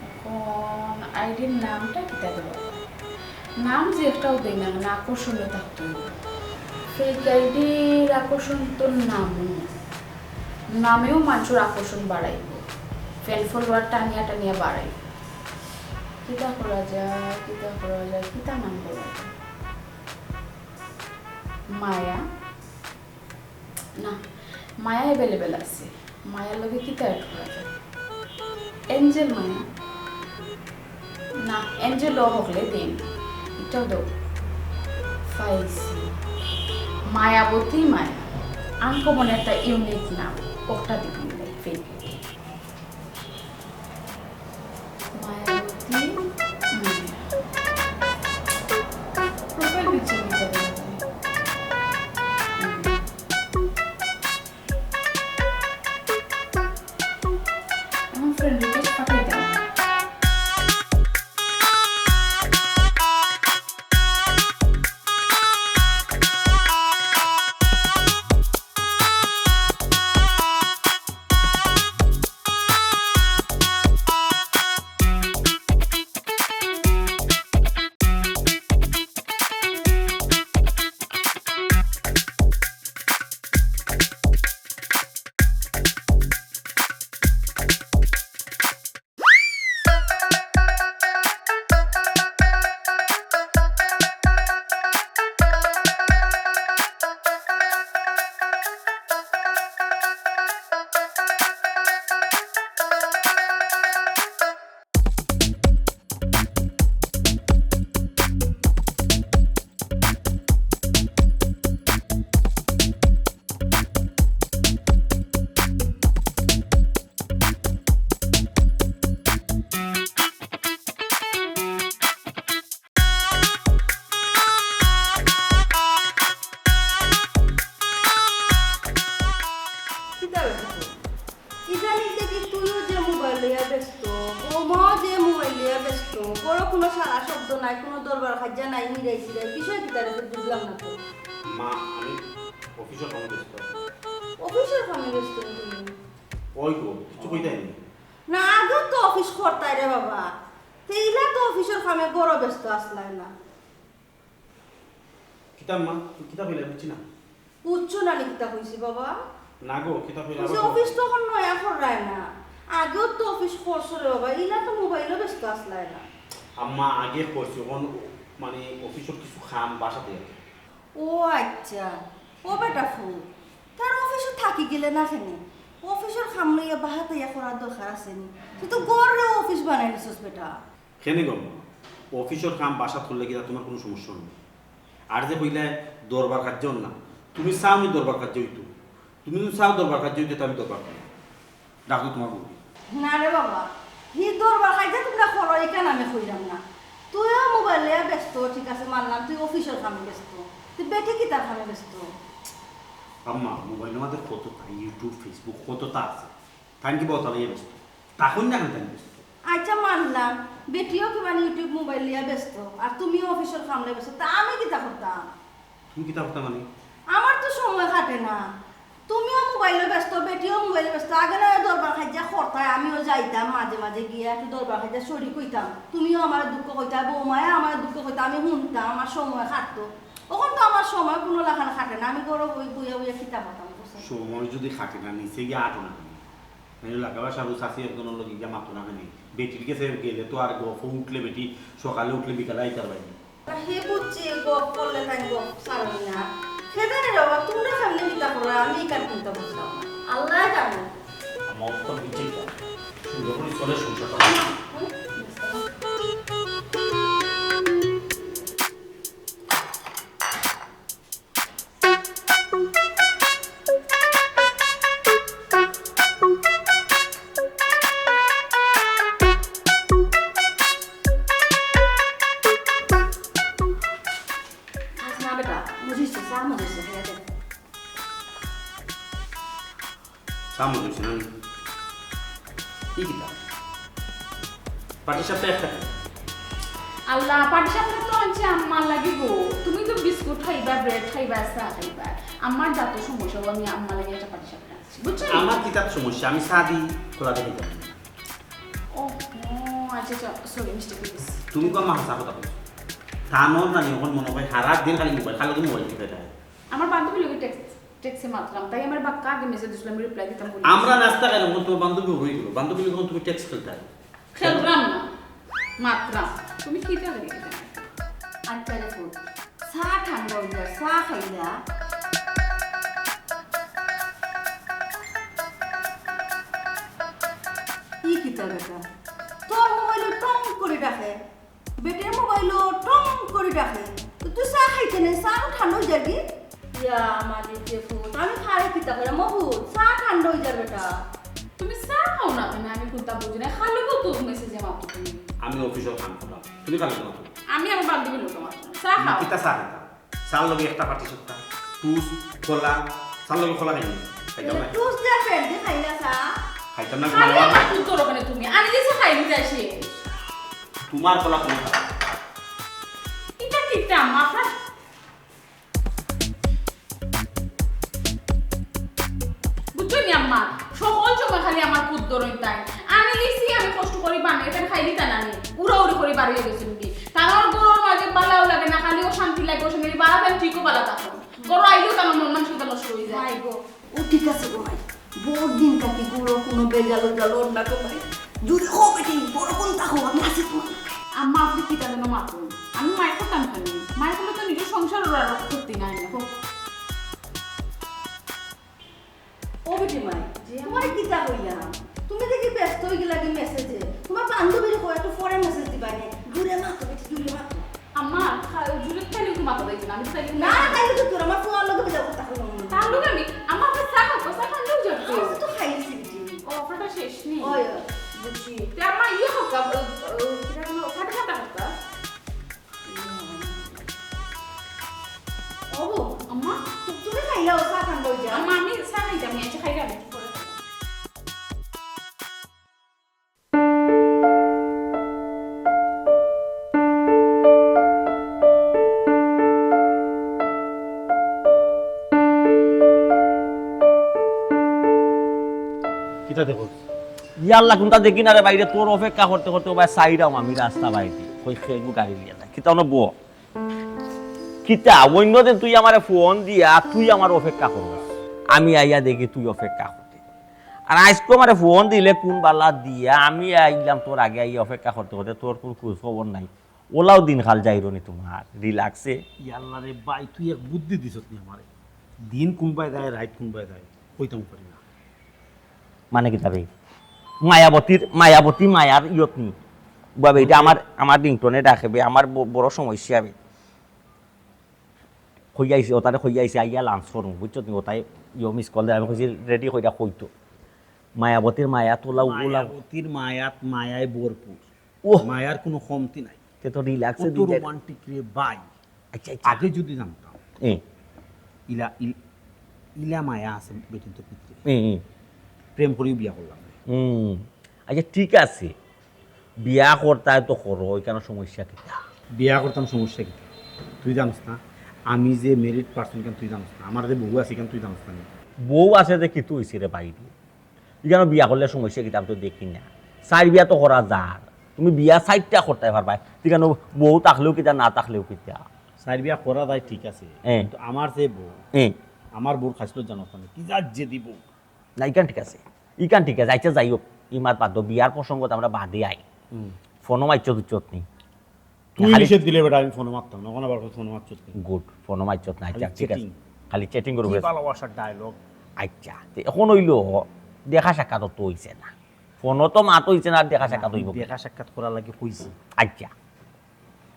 অখন আইডির নামটা কিতা দেওয়া যায়? নাম যে একটাও দেই না কেনে, আকর্ষণীয় থাকতে অইবো। ফেক আইডির আকর্ষণ তো নামও, নামেও মানষর আকর্ষণ বাড়াইবো, ফ্যান ফলোয়ার টানিয়া টানিয়া বাড়াইবো। কিতা করা যায়, কিতা করা যায়, কিতা নাম দেওয়া যায়? মায়া? না, মায়া অ্যাভেলেবল আছে। মায়ার লগে কিতা অ্যাড করা যায়? এঞ্জেল মায়া? না, এঞ্জেলও হকলে দেই না। ইটাও দেও। পাইছি। মায়াবতী মায়া। আনকমন একটা ইউনিক নাম। ওটা দিবি ফেক। মায়াবতী মায়া। প্রোফাইল পিকচার দিতে হবে। আমার ফ্রেন্ড রিকোয়েস্ট পাঠাই দেন। ইদানিং দেখি তুইও যে মোবাইল লইয়া ব্যস্ত, বৌমাও যে মোবাইল লইয়া ব্যস্ত, বড় কোনো সারা শব্দ নাই, কোনো দরবার খাজা নাই, মিরাই সিরাই, বিষয় কিতা রে, বুঝলাম না তো। মা, আমি অফিসর কামে ব্যস্ত আছি। অফিসর কামে ব্যস্ত নি তুমি? ওই গো, কিছু কইতায় নি? না, আগেও তো অফিস করতায় রে বাবা, তে ইলা তো অফিসর কামে বড় ব্যস্ত আছলায় না। কিতা মা, তুই কিতা কইলে বুঝছি না। বুঝছো না নি কিতা কইছি বাবা? না গো, কিতা কইলে কইছি আবার অফিস তো অখন নয়া কররায় না, আগেও তো অফিস করছো রে বাবা, ইলা তো মোবাইলো ব্যস্ত আছলায় না। আম্মা, আগে করছি, অখন মানে অফিসর কিছু কাম বাসাত আছে। ও আচ্ছা, ও বেটা ফুত, তার অফিসো থাকি গেলে না কেনে? অফিসর কাম লইয়া বাসাত আইয়া করার দরকার আছে নি? তুই তো ঘররে অফিস বানাই দিছস বেটা। কেনে গো মা? অফিসর কাম বাসাত করলে কিতা তুমার কোনো সমস্যা অইবো? আর যে কইলায় দরবার খাজা অর না, তুমি চাও নি দরবার খাজা অইতো? তুমি যদি চাও দরবার খাজা অইতো, তে আমি দরবার খাজা। ডাকো তুমার বউরে। না রে বাবা, হি দরবার খাজা তুমরা করো, ইখান আমি কইরাম না। তুইও মোবাইল লইয়া ব্যস্ত, ঠিক আছে, মানলাম তুই অফিসর কামে ব্যস্ত। তুই বেটি কিতার কামে ব্যস্ত? আম্মা, মোবাইলর মাঝে কততা, YouTube, Facebook, কততা আছে। তাইন কিবা অতা লইয়া ব্যস্ত? থাকইন না কেনে তাইন ব্যস্ত? আচ্ছা, মানলাম, বেটিও কিবা YouTube মোবাইল লইয়া ব্যস্ত, আর তুমিও অফিসর কাম লইয়া ব্যস্ত, তা আমি কিতা করতাম? তুমি কিতা করতায় মানে? আমার তো সময় কাটে না, তুমিও মোবাইলো ব্যস্ত, বেটিও মোবাইলো ব্যস্ত। আগে না দরবার খাজা করতায়, আমিও যাইতাম মাঝে মাঝে গিয়া একটু দরবার খাজা শরিক অইতাম, তুমিও আমার দুঃখ কইতায়, বৌমায় আমার দুঃখ কইতা, আমি হুনতাম, আমার সময় কাটতো। অখন তো আমার সময় কোনো লাখান কাটে না, আমি ঘরো বই বইয়া বইয়া কিতা করতাম, বুঝছো? সময় যদি কাটে না, নিচে গিয়া আটো না কেনে? মানে, এলাকাবাসী আরো চাচি একজনর লগে গিয়া মাতো না কেনে? বেটির গেছে গেলে তো আর গফ উঠলে বেটি সকালে উঠলে বিকালে আইতার বাইরে। আর হে বুঝছি, গফ করলে তাই গফ ছাড়বি না। হে জানে রে বাবা, তুমরা সামনে কিতা করো, আমি ইখান চিন্তা করছিলাম না। আল্লাহ জানে। আমার তো বুঝছি না। সুন্দর করে চলে সংসারটা। হুম? আচ্ছা, না বেটা, বুঝিস তো, চা মজা হইছে, খাইয়া দেখ। চা মজা হইছে না? কি কিতা? পাটিসাপটা একটা খাই। আল্লাহ, পাটিসাপটা তো আনছি আম্মার লাগি গো। তুমি তো বিস্কুট খাইবা, ব্রেড খাইবা, চা খাইবা। আমার যত সমস্যা, আমি আম্মার লাগি একটা পাটিসাপটা আনছি। বুঝছো? আমার কিতার সমস্যা? আমি চা দি খোলা দেখি যাবো। ও, ও, আচ্ছা, আচ্ছা, সরি, মিস্টেক হয়ে গেছে। তুমি তো আমার হাসা কথা বলছো। তানর নানি অখন মনে হয় সারা দিন খালি মোবাইল, খালি মোবাইল টিপে থাকে। আমার বান্ধবীর লগে টেক্সট, টেক্সটে মাতরাম, তাই আমার বাক্কা আগে মেসেজ দিছিল, আমি রিপ্লাই দিতাম বলে। আমরা নাস্তা খাইলাম, অখন তুমার বান্ধবী হয়ে গেল, বান্ধবীর লগে তুমি টেক্সট খেলতায়। খেলরাম না, মাতরাম। তুমি কিতা লাগে? আচ্ছা রে ফুত, চা ঠান্ডা অই যার, চা খাইলা। ই কিতা বেটা? তোর মোবাইলো টং করি ডাকে। বেটির মোবাইলো টং করি ডাকে। তো তুই চা খাইতে নে, চা তো ঠান্ডা অই যার গি। ইয়া, মালিক যে ফুত, আমি খাই কিতা করে, মহুত, চা ঠান্ডা অই যার বেটা। তুমি চা খাও না কেনে? আমি কুনতা বুঝি না। খালি তো তোর মেসেজে মাতো তুমি। আমি অফিসর কাম কররাম, তুমি খালি মাতো। আমি আমার বান্ধবীর লগে মাতো। চা খাও। কিতা চা খাইতাম? চার লগে একটা পাটিসাপটা, টুস, কলা, চার লগে কলা খাইনি। খাইতাম না। টুস দিয়া ব্রেড দিয়া খাইলা চা? খাইতাম না, খালি মানে আমার দুধ ধরো কেনে তুমি? আনি দিছে খাইনি যাই শেষ। তুমার কলা তুমি খাও। ইটা কিতা আম্মা? আপনার বুঝছো নি আম্মা? সকল সময় খালি আমার পুত দরইন তাই। আমি লিছি, আমি কষ্ট করি বানাই, তাই খাইলি তা নানি। উড়াউড়ি করি বাড়িয়ে গেছে নি। তার ঘরর মাঝে বালাও লাগে না, খালি অশান্তি লাগে, অশান্তি লাগে। বালা তাই ঠিকও বালা থাকো। ঘরো আইলেও তার মন মানসিকতা নষ্ট হয়ে যায়। মাই গো, ও ঠিক আছে গো মাই। বড় দিন থাকি ঘরো কোনো বেজাল উজাল অর না গো মাই। জুরে কও বেটি, বড় কোন থাকো, আমি আছি তোমার। আম্মা, আপনি কিতা যেন মাতুন? আমি মাই করতাম কেনে? মাই করলে তো নিজের সংসার ওরা করতে নাই না। ও বেটি মাই, জি, আম্মা। তোমারে কিতা কইলাম? তুমি দেখি ব্যস্ত হই গেলা কি মেসেজে? তোমার বান্ধবীরে কও একটু পরে মেসেজ দিবা নে। জুরে মাতো বেটি, জুরে মাতো। আম্মা, খা-, জুরে তাইলে তো মাথা পাইছে না, আমি তাইলে না, তাইলে তো তোর আমার ফোন লগে বেজাল কথা কইলাম না। তার লগে আমি, আমার কাছে চা খাও, চা ঠান্ডা হয়ে যাবে। আমার তো খাইছি বেটি। ও, অফারটা শেষ নি? ওই, বুঝছি। তে আম্মা ইয়ে হোক, আব-, ও, ও, কিতা যেন, ফাটা ফাটা হোক। ও, আম্মা? তু-, তুমি খাইলাও, চা খান বই যা। আম্মা, আমি চা খাইতাম, আমি আচ্ছা খাইলাম, একটু পরে খাইলাম। ইতা দেখো। ইয়াল্লা, কুনতা দেখি না রে ভাইরে, তোর অপেক্ষা করতে করতে ও ভাই সাইরাম আমি রাস্তা বাইদি। কই খেগু গাড়ি লিয়া যায়। কিতা অনো বো? কিতা? অইন্য দিন তুই আমারে ফোন দিয়া তুই আমার অপেক্ষা করস। আমি আইয়া দেখি তুই অপেক্ষা করতে। আর আইজকু আমারে ফোন দিলে কুন বালা দিয়া আমি আইলাম তোর আগে আইয়া অপেক্ষা করতে করতে তোর কুন খোঁজ খবর নাই। ওলাও দিন খাল যাইরো নি তোমার রিল্যাক্সে। ইয়াল্লা রে ভাই, তুই এক বুদ্ধি দিছস নি আমারে। দিন কুনবায় যায়, রাইত কুনবায় যায়, কইতাম পারি না। মানে কিতা বে? মায়াবতীর, মায়াবতী মায়ার ইয়ত নি। বাবে এটা আমার, আমার রিংটোনে ডাকে বে, আমার ব-, বড় সমস্যা বে। কইয়াইছে, ওতারে কইয়াইছে, আইয়া লাঞ্চ করমু, বুঝছো তুমি? ওতায় ইয়ো মিস কল দেয়, আমি কইছি রেডি কইরা কইতো। মায়াবতীর মায়া তোলা উলা। মায়াবতীর মায়াত মায়ায় ভরপুর। ওহ। মায়ার কোনো কমতি নাই। তে তো রিল্যাক্সে কত দিন যায়। রোমান্টিক রে ভাই। আচ্ছা, আচ্ছা। আগে যদি জানতাম, এ। ইলা, ইল-, ইলা মায়া আছে বেটিন্তর ভিতরে। এ, এ। প্রেম করিউ বিয়া করলাম রে। হুম। আচ্ছা, ঠিক আছে। বিয়া করতায় তো করো, ইখানো সমস্যা কিতা? বিয়া করতাম, সমস্যা কিতা? তুই জানস না, আমি যে ম্যারিড পার্সন, ইখান তুই জানস না। আমার যে বউ আছে, ইখান তুই জানস না নি? বউ আছে যে কিতা অইছে রে ভাই? ইখানো বিয়া করলে সমস্যা কিতা? আমি তো দেখি না। চাইর বিয়া তো করা যার। তুমি বিয়া চাইরটা করতায় পারবায়। ইখানো বউ থাকলেও কিতা, না থাকলেও কিতা? চাইর বিয়া করা যায়, ঠিক আছে। এ। কিন্তু আমার যে বউ, এ। আমার বউর খাছলত জানস না নি? কি জাত যে দিব। না, ইখান ঠিক আছে। ইখান ঠিক আছে। আচ্ছা, যাই হোক, ই মাত বাদ দেও। বিয়ার প্রসঙ্গ তো আমরা বাদে আই। হুম। ফোনও মারছত উচ্ছত নি। তুই খালি নিষেধ দিলে বেটা, আমি ফোনও মারতাম না। অখন আবার ফোনও মারছত কেনে? গুড, ফোনও মারছত না। আচ্ছা, খালি ঠিক আছে। Chatting। খালি chatting করবে। কি ভালোবাসার ডায়লগ। আচ্ছা, তে অখন অইলো, দেখা সাক্ষাৎ তো অইছে না। ফোনও তো মাত অইছে না, আর দেখা সাক্ষাৎ না, অইবো কি? দেখা সাক্ষাৎ করার লাগি কইছি। আচ্ছা।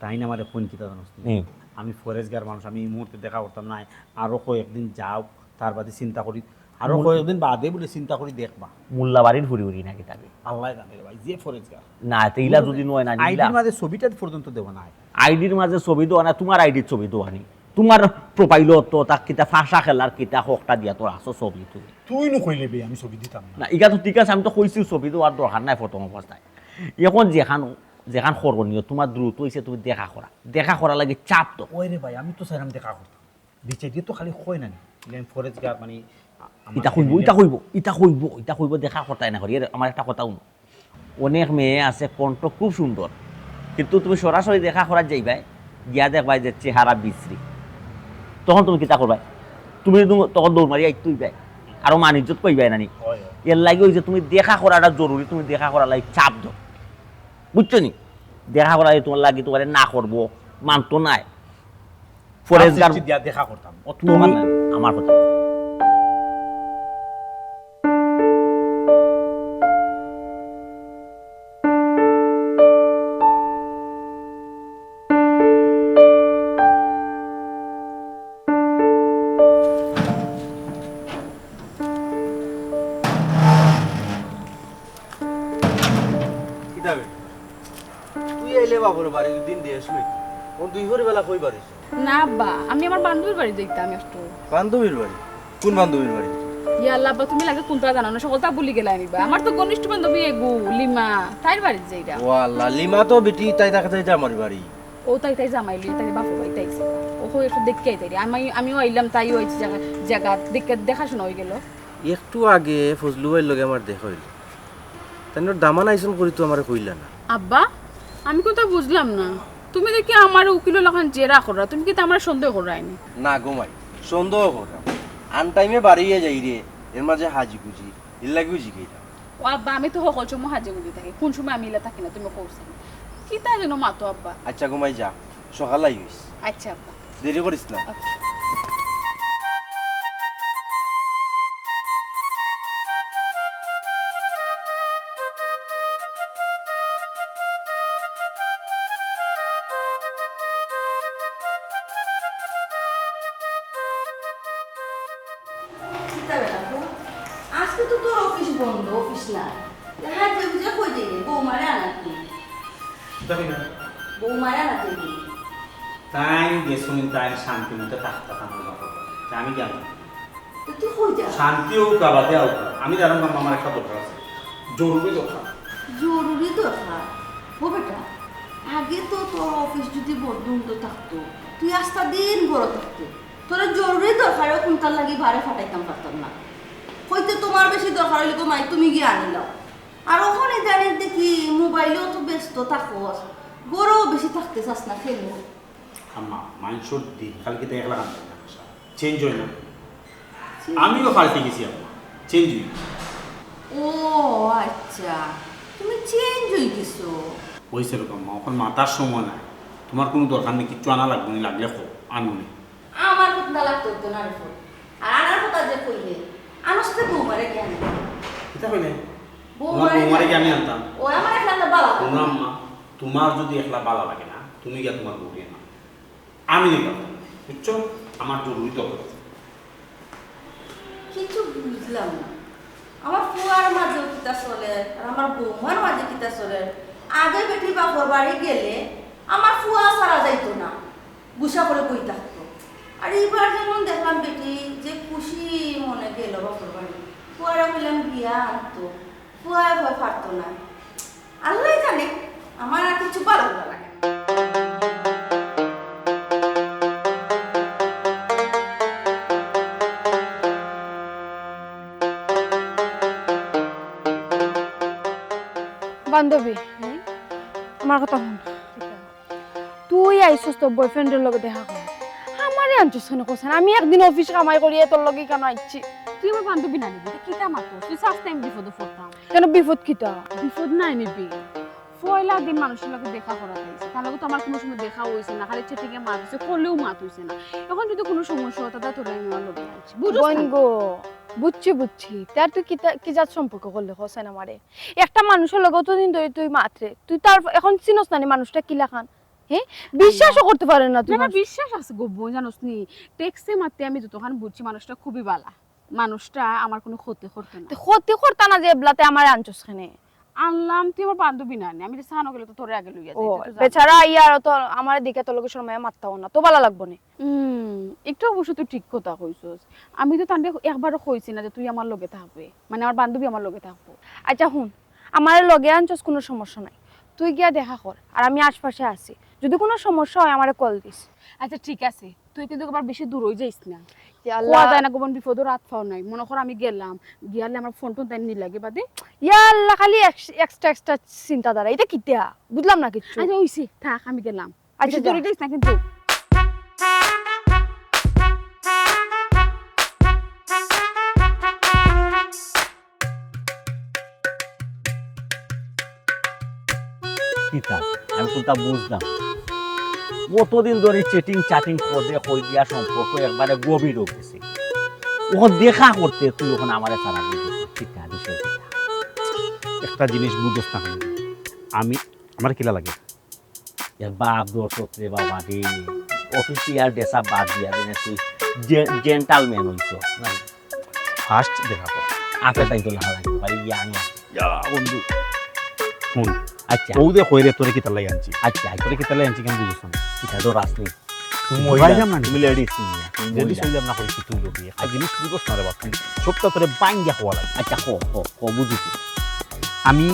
তাইন আমারে কইন কিতা জানোস নি? হুম। আমি ফরেজগার মানুষ, আমি এই মুহূর্তে দেখা করতাম না। আরো কয়েকদিন যাউক, তার বাদে চিন্তা করি। আরো মূল- কয়েকদিন বাদে বুলে চিন্তা করি দেখবা। মোল্লা বাড়ির ফুরি ফুরি নাকি তাবি? আল্লায় জানে রে ভাই, যে ফরেজগার। না, তে ইলা যদি নয় না, ইলা। আইডির মাঝে ছবিটা পর্যন্ত দেওয়া নাই। আইডির মাঝে ছবি দেওয়া না, তোমার আইডির ছবি দেওয়া নি। তোমার প্রোফাইলও তো তা কিতা ফাঁসা খেলার কিতা হকটা দিয়া তোর আসো ছবি তুই। তুই নু কইলে বে, আমি ছবি দিতাম না। না, ইটা তো ঠিক আছে, আমি তো কইছি ছবি দেওয়ার দরকার নাই প্রথম অবস্থায়। এখন যেখান, যেখান করণীয়, তোমার দ্রুত অইছে তুমি দেখা করা। দেখা করা লাগে চাপ তো। ওই রে ভাই, আমি তো চাইরাম দেখা করতাম। বিচে দিয়ে তো খালি কয় না নি। ইলা আমি ফরেজগার, মানে, আ-, আমার ইটা কইবো, family ইটা কইবো, ইটা কইবো, ইটা কইবো, দেখা করতায় না করি। এর আমার একটা কথা হুনো। অনেক মেয়ে আছে, কণ্ঠ খুব সুন্দর, কিন্তু তুমি সরাসরি দেখা করার যাইবায়, গিয়া দেখবায় যে চেহারা বিশ্রী। তখন তুমি কিতা করবায়? তুমি তো তখন দৌড় মারি আইতে অইবায়, আরো মান ইজ্জত পাইবায় না নি? হয়, হয়। এর লাগি অইছে তুমি দেখা করাটা জরুরি, তুমি দেখা করার লাগি চাপ দেও, বুঝছো নি? দেখা করার লাগি তোমার লাগি তোমারে না করবো, মানতো নায়। ফরেজগার সৃষ্টি দিয়া দেখা করতাম। ও তো তুমি আমার না। আমার কথা। কিতা বে? তুই আইলে বাপর বাড়ি দুদিন দেশ লই। ও দুই ভরি বেলা কই বাড়িছ? না আব্বা, আমি আমার বান্ধবীর বাড়ি যাইতাম একটু। বান্ধবীর বাড়ি? কোন বান্ধবীর বাড়ি? ইয়া আল্লাহ আব্বা, তুমি লাগে কোনটা জানো না, সকলটা ভুলি গেলায় নি বা। আমার তো ঘনিষ্ঠ বান্ধবী এগু, লিমা, তাইর বাড়ি যাইরা। ও আল্লাহ, লিমা তো বেটি তাই দেখা যায় যে আমার বাড়ি। ও তাই তাই জামাই লই, তাই বাপর বাড়ি তাই। ও কই একটু দেখি আইতাই রে। আমি, আমিও আইলাম, তাইও আইছে জাগা, জাগা দেখে দেখাশোনা অই গেল। একটু আগে ফজলু ভাইর লগে আমার দেখা অইল। তাইন দামান আইছন করি তো আমারে কইলা না। আব্বা, আমি কথা বুঝলাম না। তুমি দেখি আমার উকিল লাখান জেরা কররা, তুমি কিতা আমারে সন্দেহ কররায় নি? না গো মাই, সন্দেহ কররাম। আনটাইমে বাড়িয়ে যাই রে, এর মাঝে হাজি খুঁজি, এর লাগিও জিগাইলাম। ও আব্বা, আমি তো হকল সময় হাজি খুঁজি থাকি, কোন সময় আমি ইলা থাকি না, তুমি কও চাইন। কিতা যেন মাতো আব্বা। আচ্ছা গো মাই, যা, সকাল আইস। আচ্ছা আব্বা। দেরি করিস না। আচ্ছা। কিতা বেটা তো? আজকে তো তোর অফিস বন্ধ, অফিস নাই। তে হাজিয়ে বুঝে কই যাইরে? বৌমারে আনাত নি। যাবি না? বৌমারে আনাত নি। তাইন গেছইন, তাইন শান্তি মতো থাকতা, আমার বাপর বাড়ি। তে আমি গেলাম। তো তুই কই যা? শান্তি অউক, আবাদে অউক। আমি জানাম না, আমার একটা দরকার আছে। জরুরি দরকার। জরুরি দরকার? ও বেটা, আগে তো তোর অফিস যদি বন্ধ থাকতো, তুই আস্তা দিন ঘরো থাকতে। তোর জরুরি দরকারে কুনটার লাগি বারে ফাটাইতাম পারতাম না। কইতে তোমার বেশি দরকার অইলে গো মাই তুমি গিয়া আনিলাও। আর অখন ইদানিং দেখি মোবাইলেও তো ব্যস্ত থাকস, ঘরেও বেশি থাকতে চাস না কেনে? আম্মা, মানষর দিনকাল কিতা একলা কাম করে না, চেঞ্জ অয় না। আমিও পাল্টি গেছি আম্মা, চেঞ্জ অই। ও আচ্ছা, তুমি চেঞ্জ অই গেছো। অইছে রকম আম্মা, অখন মাতার সময় নাই। তুমার কুনু দরকার নাই, কিচ্ছু আনা লাগবো নি, লাগলে কও, আনমু নে। আমার কথা লাগতো তো না রে ফুত। আর আনার কথা যে কইলে, আনস তে বৌমারে গিয়া আনতাম। কিতা কইলে? বৌমারে তুমার বৌমারে গিয়া কি আমি আনতাম? ও আমার একলা তো বালা লাগে হুনো না। আম্মা, তুমার যুদি একলা বালা লাগে না, তুমি গিয়া তুমার বউরে আনো। আমি নিতাম, বুঝছো? আমার জরুরি দরকার আছে। কিছু বুঝলাম না। আমার ফুয়ার মাঝেও কিতা চলে, আর আমার বৌমার মাঝে কিতা চলে। আগে বেটি বাপর বাড়ি গেলে আমার ফুয়া ছাড়া যাইতো না, গুছা করে বই থাকতো। আর এইবার যেমন দেখলাম বেটি যে খুশি মনে গেল বাপর বাড়ি, ফুয়ারে কইলাম গিয়া আনতো, ফুয়ায় ভয় পারতো না। আল্লাহ জানে, আমার আর কিছু ভালো লাগে না। বান্ধবী, আমার কথা হুন। তুই আইছস তোর বয়ফ্রেন্ডর লগে দেখা কর, আমারে আনছস কেনে কস না? আমি একদিন অফিস কামাই করি তোর লগে কেনে আইছি? তুই আমার বান্ধবী না নিবি, কিতা মাতস? তুই চাস না আমি বিপদো পড়তাম? কেনে বিপদ কিতা? বিপদ নাই নিবি। পয়লা দিন মানুষর লগে দেখা করাত আইছি, তার লগে তো আমার কুনু সময় দেখা অইছে না, খালি চ্যাটিং এ মাত অইছে, কলেও মাত অইছে না। অখন যুদি কুনু সমস্যা অয়, তাইলে তোরে আমি আমার লগে আনছি। বুঝছস না? বোন গো, বুঝছি, বুঝছি। তে আর তুই কিতা, কি জাত সম্পর্ক করলে কস না আমারে? একটা মানুষর লগে অতদিন ধরি তুই মাতরে, তুই তার অখন চিনস না নি মানুষটা কিলাখান? হে, বিশ্বাসও করতে পারে না তুই না, না, মানুষ। বিশ্বাস আছে গো বোন, জানোস নি, টেক্সটে মাততে আমি যতখান বুঝছি মানুষটা খুবই বালা, মানুষটা আমার কুনু ক্ষতি করতো না। তে ক্ষতি করতা না যে এবলাতে আমারে আনছস কেনে? আনলাম, তুই আমার বান্ধবী না নি, আমি তো সানো গেলে তো তোরে আগে লইয়া যাই, ও, তুই তো জানোস। বেচারা আইয়া আর তো আমার দিকে তোর লগে শরমাইয়া মাততাও না, তো বালা লাগবো নি। হুম, একটু অবশ্য তুই ঠিক কথা কইছস। আমি তো তানরে একবারও কইছি না যে তুই আমার লগে থাকবে, মানে আমার বান্ধবী আমার লগে থাকবো। আচ্ছা হুন, আমারে লগে আনছস কুনু সমস্যা নাই, তুই গিয়া দেখা কর, আর আমি আশপাশে আছি, যুদি কুনু সমস্যা অয় আমারে কল দিস। আচ্ছা ঠিক আছে, তুই কিন্তু আবার বেশি দূর অই যাইস না। ইয়া আল্লাহ। কওয়া যায় না গো বোন, বিপদো রাত পাও নাই। মনো কর আমি গেলাম, গিয়ালে আমার ফোন টোন তাই নি লাগে বাদে। ইয়া আল্লাহ, খালি এক্স-, এক্সট্রা এক্সট্রা চিন্তাধারা, ইটা কিতা? বুঝলাম না কিচ্ছু। আচ্ছা অইছে, থাক আমি গেলাম। আচ্ছা, বেশি যা। দূরে যাইস না কিন্তু। কিতা? আমি কুনতা বুঝলাম না। অতদিন ধরি চ্যাটিং চ্যাটিং কদে কই দিয়া সম্পর্ক একবারে গভীর অই গেছে। অখন দেখা করতে তুই অখন আমারে ছাড়া বুঝছস না। কিতা বিষয় কিতা? একটা জিনিস বুঝছস না কেনে? আমি, আমার কিলা লাগে? এ বাপ দর্শক রে বাবা রে, অফিসিয়াল ড্রেস আপ বাদ দিয়া দিনে তুই জে-, জেন্টালম্যান অইছস, না? ফার্স্ট দেখা কর। আপে তাই তো লাগা লাগে, ভাই, ইয়াং লাগে। ইয়া, বন্ধু। হুন, আচ্ছা। ও দে কইরে তোরে কিতার লাগি আনছি? আচ্ছা, আচ্ছা। তোরে কিতার লাগি আনছি, কেন বুঝছস না? এটা তো রাসনি। তুমি মহিলা, ভাই, জান না নি? তুমি লেডিজ নিয়া, তুমি লেডিজ মহিলা। হইলাম না করি কি তুই লোকে? একটা জিনিস বুঝছস না রে বাপ, তুই সবটা তোরে বাইঙ্গা হওয়া লাগে। আচ্ছা, ক, ক, ক, বুঝছি। আমি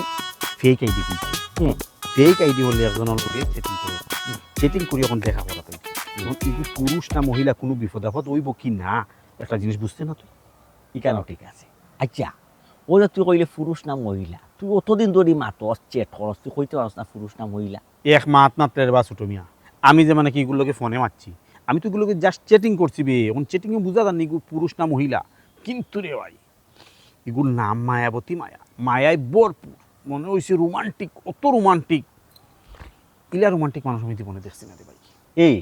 ফেক আইডি খুলছি। হুম। ফেক আইডি হলে একজনের লগে চ্যাটিং করে। হুম। চ্যাটিং করি অখন দেখা করা তাই। হুম। অখন এই যে পুরুষ না মহিলা কুনু বিপদ আপদ অইবো কি না, একটা জিনিস বুঝতে না তুই? ইখানও ঠিক আছে। আচ্ছা, ও যে তুই কইলে পুরুষ না মহিলা, তুই অতদিন ধরি মাতস, চ্যাট করস, তুই কইতে পারস না পুরুষ না মহিলা? এক মাত মাত্র রে বা ছোট মিয়া, আমি যে মানে কি ইগুর লগে ফোনে মাতছি, আমি তো ইগুর লগে just চ্যাটিং করছি বে। অখন চ্যাটিং এ বুঝা যার নি ইগু পুরুষ না মহিলা। কিন্তু রে ভাই, ইগুর নাম মায়াবতী মায়া, মায়ায় ভরপুর, মনে অইছে রোমান্টিক, অত রোমান্টিক। ইলা রোমান্টিক মানুষ আমি জীবনে দেখছি না রে ভাই। এই,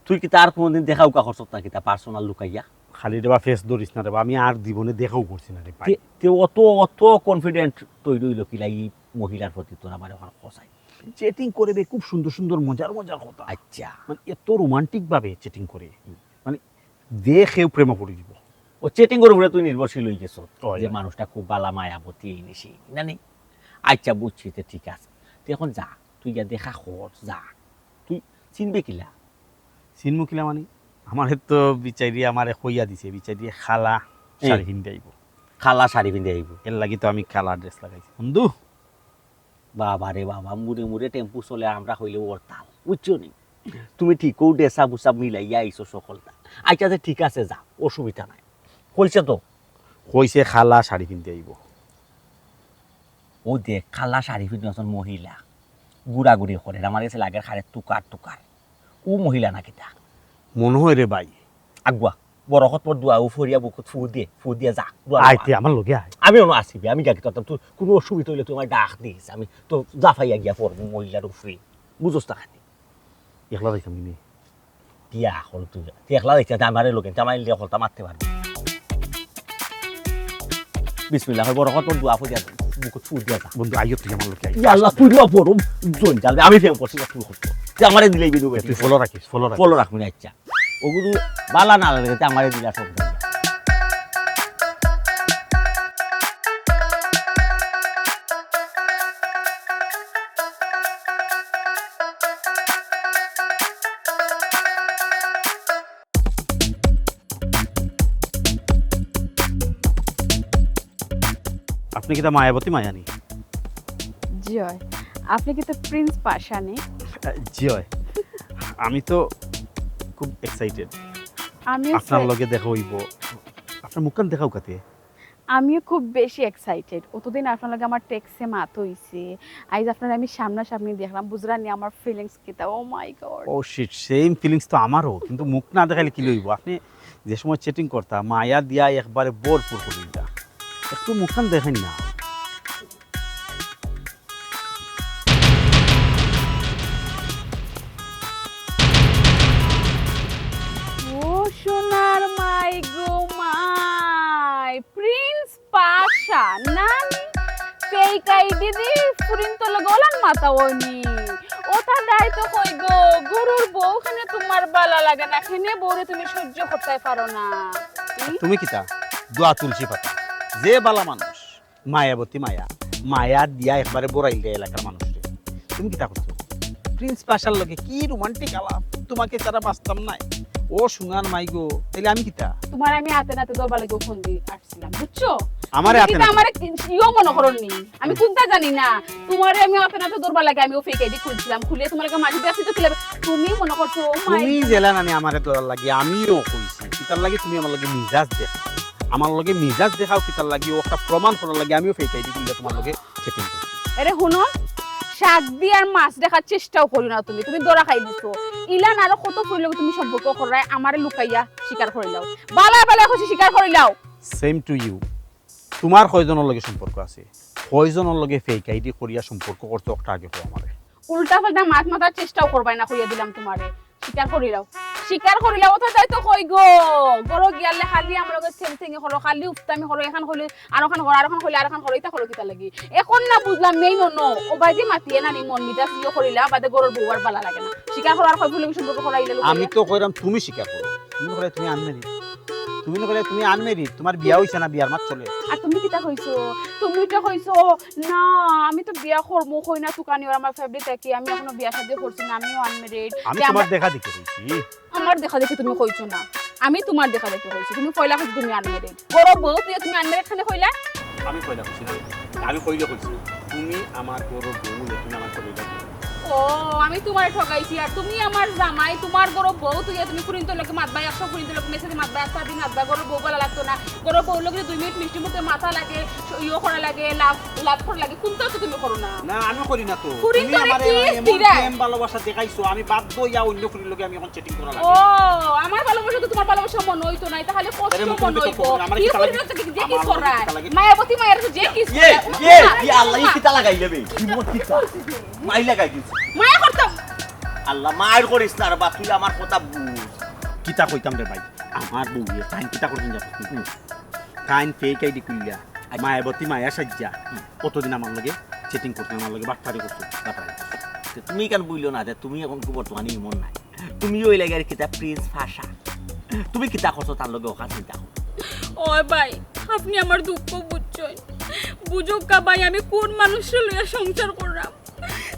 তুই কিতা আর কুনুদিন দেখা উকা করছত না কিতা পার্সোনাল লুকাইয়া? খালি রে বা ফেস ধরিস না রে বা, আমি আর জীবনে দেখাও করছি না রে ভাই। তে, তে অত, অত কনফিডেন্ট তৈরি অইলো কিলা ই মহিলার প্রতি তোর, আমারে অখন কছাই? চ্যাটিং করে বে, খুব সুন্দর সুন্দর মজার মজার কথা। আচ্ছা। মানে এত রোমান্টিক ভাবে চ্যাটিং করে। হুম। মানে যে কেউ প্রেমে পড়ি দিব। ও চ্যাটিং করে উপরে তুই নির্ভরশীল অই গেছস, ওই, যে ওই। মানুষটা খুব বালা মায়াবতী এই নিশি, না নি? আচ্ছা বুঝছি, তে ঠিক আছে। তুই অখন যা, তুই গিয়া দেখা কর, যা। তুই চিনবে কিলা? চিনমু কিলা মানে? আমারে তো বিচারিয়ে আমারে কইয়া দিছে, বিচারিয়ে কালা এ। শাড়ি পিন্দি আইবো। কালা শাড়ি পিন্দি আইবো। এর লাগি তো আমি কালা ড্রেস লাগাইছি। বন্ধু। বাবা রে বাবা, মুড়ে মুড়ে টেম্পু চলে, আমরা কইলে হরতাল। বুঝছো নি? তুমি ঠিক অউ ড্রেস আপ উসাপ মিলাইয়া আইছো সকলটা। আচ্ছা, তে ঠিক আছে, যা, অসুবিধা নাই। কইছে তো, কইছে কালা শাড়ি পিনতে আইবো। ও দেখ, কালা শাড়ি পিনতে একজন মহিলা ঘুরাঘুরি করে, আমার গেছে লাগের খারে তুকার তুকার। ও মহিলা না কিতা? মনো অয় রে ভাই। আগুয়া, বরকতর দোয়াও পড়িয়া বুকত ফু দিয়া, ফু দিয়া যা, দোয়া আয়। তে আমার লগে আয়। আমি অনো আছি বে, আমি যাই তোর, তোর কুনু অসুবিধা অইলে তুই আমারে ডাক দিস, আমি তো জাফাইয়া গিয়া পড়মু মহিলার উপরে। বুঝোস না খানি? একলা যাইতাম কিনি? বিয়া হকল তুই যা। তুই একলা যাইতে আমারে লগে, আমারে লগে হকলতা মারতে পারবি। বিসমিল্লাহ, হয় বরকতর দোয়া পড়িয়া যা, বুকত ফু দিয়া যা। বন্ধু, আইও তুই আমার লগে, আইও। ইয়া আল্লাহ, তুই না বড় জঞ্জাল বে, আমি প্রেম করছি না, তুই করতো। তুই আমারে দিলেই বিনু বে, তুই ফলো রাখিস, ফলো রাখিস। ফলো রাখবি না, আচ্ছা। ওগুলো বালা না লাগে, তে আমারে দিলা সব। আপনি কিতা মায়াবতী মায়া নি? জি অয়। আপনি কিতা প্রিন্স পাশা নি? জি অয়। আমি তো খুব এক্সাইটেড। আমিও আপনার সে- লগে দেখা অইবো। আপনার মুখখান দেখাও কাতে? আমিও খুব বেশি এক্সাইটেড। অতদিন আপনার লগে আমার টেক্সে মাত অইছে, আইজ আপনারে আমি সামনাসামনি দেখলাম, বুঝরা নি আমার ফিলিংস কিতা। Oh my God! Oh shit, same feelings তো আমারও, কিন্তু মুখ না দেখাইলে কিলা অইবো? আপনি যে সময় চ্যাটিং করতা, মায়া দিয়া একবারে ভরপুর করি দিতা। একটু মুখখান দেখাইন না। ও সোনার মাই গো মাই, প্রিন্স পাশা নানি, ফেক আইডি দি ফুরিন্তর লগে অলান মাতা অয়নি। ওটা দায় তো কই গো, গরুর বউ খানে তোমার বালা লাগে না, খানে বউরে তুমি সহ্য করতে পারো না। হুম? তুমি কিতা? দোয়া তুলসী পাতা। যে বালা মানুষ, মায়াবতী মায়া, মায়া দিয়া একবারে বড়াইল দেয় এলাকার মানুষরে। তুমি কিতা করছো? প্রিন্স পাশার লগে কি রোমান্টিক আলাপ? তোমাকে ছাড়া বাঁচতাম নায়। ও সোনার মাই গো, তাইলে আমি কিতা? তোমার আমি হাতে নাতে দরবার লাগেও ফোন দিয়ে আসছিলাম, বুঝছো? আমারে তুমি হাতে কিতা নাতে? আমারে কি-, ইয়ো মনে করো নি? আমি কোনটা জানি না। তোমারে আমি হাতে নাতে দরবার লাগে, আমিও ফেক আইডি খুলছিলাম, খুলে তোমার লগে মাঝে দেখছি তো খুলে তুমি মনে করছো, ও মাই তুমি গড। জেলা নানি আমারে দরবার লাগে, আমিও কইছি। কিতার লাগি তুমি আমার লগে মিজাজ দেখাও? আমার লগে মিজাজ দেখাও কিতার লাগি? ও একটা প্রমাণ করার লাগি আমিও ফেক আইডি খুললে তোমার লগে চ্যাটিং করছি। এরে হুনো, শাক দি আর মাছ দেখার চেষ্টাও করি না তুমি, তুমি ধরা খাই দিছো। ইলান আরো কত ফুরির লগে তুমি সম্পর্ক করায়, আমারে লুকাইয়া স্বীকার করিলাও। বালা বালা কইছি স্বীকার করিলাও। Same to you. তোমার কয়জনর লগে সম্পর্ক আছে? কয়জনর লগে ফেক আইডি করিয়া সম্পর্ক করছো, ওটা আগে কও আমারে। উল্টা পাল্টা মাত মাতার চেষ্টাও করবায় না, কইয়া দিলাম তোমারে। স্বীকার করিলাও, স্বীকার করিলাও। অত তাই তো কই গো, গরো গিয়ালে খালি আমার লগে ছেড়ে ছেড়ে করো, খালি উফতামি করো, এখান কইলে আর ওখান করো, আর ওখান কইলে আর ওখান করো, ইতা করো কিতা লাগি? এখন না বুঝলাম, মেইন অন্য ও বাইদি মাতিয়ে নানি মন মিজাজ ইয়ে করিলা, বাদে গরুর বউ আর বালা লাগে না। স্বীকার করার কই ফুলে সম্পর্ক করাইলে লোকে। আমি তো কইরাম তুমি স্বীকার করো। তুমি কইলে তুমি আনমেরিড। তুমি কইলে তুমি আনমেরিড, তোমার বিয়া হইছে না, বিয়ার মাত চলে। আর তুমি কিতা কইছো? তুমি তো কইছো, না, আমি তো বিয়া করমু, কই না তুকানি, ওর আমার ফেভারিট থাকি, আমি এখনো বিয়া শাদী করছি না, আমিও আনমেরিড। আমি তোমার দেখা দেখি কইছি। আমার দেখা দেখি তুমি কইছো না, আমি তোমার দেখা দেখি কইছি। তুমি পয়লা কইছো তুমি আনমেরিড। গরো বউ তুই তুমি আনমেরিড খানে কইলা? আমি পয়লা কইছি না, আমি কইলে কইছি। তুমি আমার গরো বউ, তুমি আমার কইলে। ও, আমি তোমারে ঠগাইছি, আর তুমি আমার জামাই, তোমার গরো বউ তুই তুমি ফুরিন্তর লগে মাতবায়, একশো ফুরিন্তর লগে মেসেজে মাতবায়, আস্তা দিন মাতবায়, গরো বউ বালা লাগতো না, গরো বউ লগে দুই মিনিট মিষ্টি মুখে মাতা লাগে, ইয়ো করা লাগে, লাভ, লাভ করা লাগে, কোনটা তো তুমি করো না। না, আমি করি না তো। ফুরিন তুমি তো আমারে কি এমন দিরা? প্রেম ভালোবাসা দেখাইছো, আমি বাধ্য হইয়া অন্য ফুরির লগে আমি এখন চ্যাটিং করা লাগে। ও, আমার ভালোবাসা তো তোমার ভালোবাসা মনে হইতো না, এটা খালি কষ্ট আরে, মুখে মনে মুখে হইতো। তর্ক করো না, আমার কি কিতা লাগে? ফুরিন তো যে কিস আমার করায়? কিতা লাগে? মায়াবতী মায়ের তো যে কিস ইয়ে, করায়। ইয়ে, ইয়ে, আল্লাহ, ই কিতা লাগাইলে বে? কি মত কিতা? মাই লাগাই দিছে। মায়া করতাম। আল্লাহ, মায়ের করিস না রে বাপ, তুই আমার কথা বুঝ। কিতা কইতাম রে ভাই? আমার বউয়ে তাইন কিতা করছেন জানো? হুম। তাইন ফেক আইডি খুলিয়া, আচ্ছা। মায়াবতী মায়া সাজ্জা, হুম। কতদিন আমার লগে চ্যাটিং করছেন, আমার লগে বাটপারি করছেন, বাটপারি করছেন। তো তুমি কেন বুঝলো না যে তুমি এখন খুব বর্তমানে এমন নাই? তুমি ওই লাগে আর কিতা প্রিন্স ফাশা। তুমি কিতা করছো তার লগে ওখান চিন্তা করো। ওই ভাই, আপনি আমার দুঃখ বুঝছেন? বুঝুক্কা ভাই, আমি কোন মানুষরে লইয়া সংসার করলাম?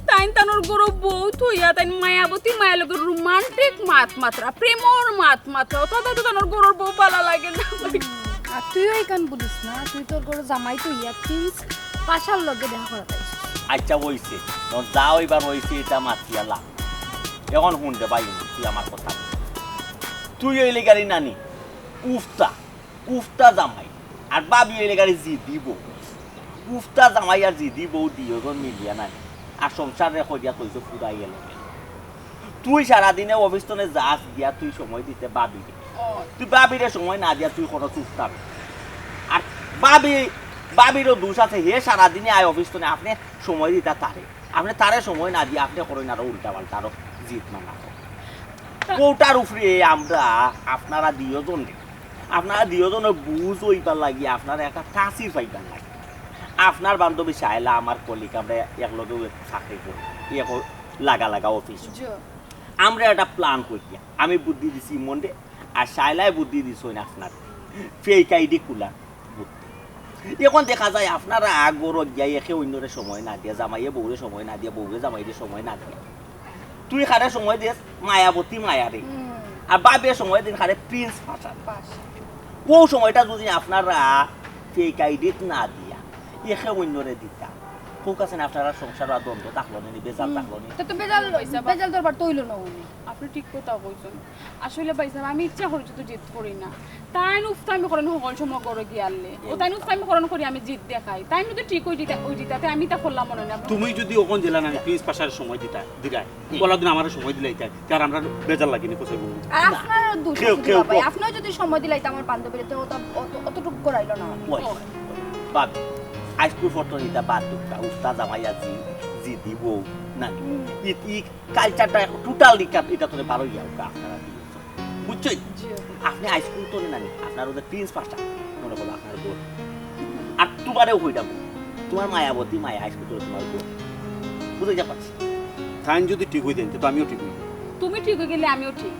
তাইন তানোর গরো বউ থইয়া, তাইন মায়াবতী মায়া লগে রোমান্টিক মাত মাতরা, প্রেমর মাত মাতরা, অত তো তানোর গরোর বউ বালা লাগে না। আর তুইও এখান বলিস না, তুই তোর গরো জামাই তো ইয়া প্রিন্স পাশার লগে দেখা করা তাই। আচ্ছা, হইছে, তোর যা হইবার হইছে, এটা মাতিয়া লাভ। এখন হুন রে ভাই, তুই আমার কথা। তুই হইলে গাড়ি নানি, উফতা, উফতা জামাই। আর ভাবি অইলে গাড়ি জিদি বউ। উফতা জামাই আর জিদি বউ দুইওজন মিলিয়া নাই। আর সংসাররে করিয়া তইছো ফুরাই গেল। তুই সারাদিনে অফিস তনে যাস গিয়া তুই সময় দিতে ভাবিরে। তুই ভাবিরে সময় না দিয়া তুই করো চুপচাপ। আর ভাবি, ভাবিরও দোষ আছে, হে সারাদিনে আয় অফিস তনে, আপনে সময় দিতা তারে। আপনে তারে সময় না দিয়া আপনে করইন আরো উল্টা পাল্টা আরো জিদ মানা। কউটার উপরে আমরা আপনারা দুইওজনে, আপনারা দুইওজনে বুঝ অইবার লাগি, আপনারা একটা তাসির পাইবার লাগি। আপনার বান্ধবী শায়লা, আমার কলিগ, আমরা একলগে চাকরি করি, এক লাগা লাগা অফিস। জি। আমরা একটা প্ল্যান করিয়া, আমি বুদ্ধি দিছি ইমনরে, আর শায়লায় বুদ্ধি দিছইন আপনার ফেক আইডি খুলা বুদ্ধি। এখন দেখা যায় আপনারা ঘরো গিয়া একে অইন্যরে সময় না দিয়া, জামাইয়ে বউরে সময় না দিয়া, বউরে জামাইরে সময় না দিয়া, তুই কারে সময় দেস? মায়াবতী মায়ারে। হুম। আর ভাবিয়ে সময় দেইন কারে? প্রিন্স পাশারে। পাশা। অউ সময়টা যদি আপনারা ফেক আইডিত না দিয়া একে অইন্যরে দিতা, কউক্কা চাইন আপনারার সংসারো আর দ্বন্দ্ব থাকলো নি, বেজাল হুম। থাকলো নি? তে তো বেজাল, বেজাল দরবার তো অইলো না উনি। আপনে ঠিক কথা কইছইন। আসলে ভাইসাব, আমি ইচ্ছা করি তো জিদ করি না। তাইন উফতামি করইন হকল সময় ঘরো গিয়ালে। ও তাইন উফতামি করইন করি আমি জিদ দেখাই। তাইন যদি ঠিক অই দিতা, অই দিতা, তে আমি তা করলাম মনে না। তুমি যদি অখন জেলা না, প্রিন্স পাশারে সময় দিতা, দিরায়। হুম। পলাদিন আমারে সময় দিলাইতায়, তে আর আমরার বেজাল লাগে নি, কোথায় বলবো? আর আপনার দোষ কেউ, আছে কেউ ভাই। কো- আপনেও যদি সময় দিলাইতা আমার বান্ধবীরে, তে অত, অত, অতটুকু করাইলো না। ওই, ওই, ভাবি, আইজকুর পর তো ইতা বাদ দেউক্কা, উফতা জামাই আর জি, জিদি বউ, না? হুম। ই, ই কালচারটা টোটালি ইটা তো বারো ইয়াউক্কা আপনারা দুইওজন। বুঝছইন? জি। আপনে আইজকুর তনে নানি, আপনার অউ যে প্রিন্স পাশা, মনে করো আপনার বউ। আর তুমারেও কইরাম, তুমার মায়াবতী মায়া আইজকুর তনে তুমার বউ। বুঝাইতাম পারছি? তাইন যদি ঠিক অই দেইন, তে তো আমিও ঠিক অই। তুমি ঠিক অই গেলে আমিও ঠিক।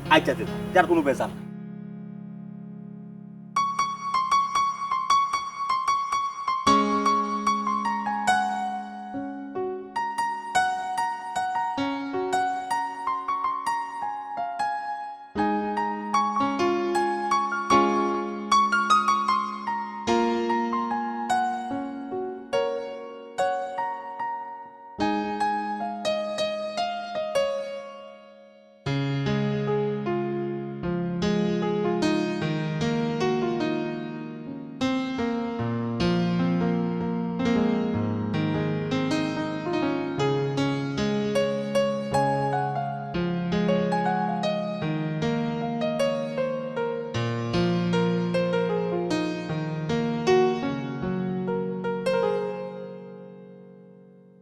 আচ্ছা, তে, তে আর কুনু বেজাল নাই।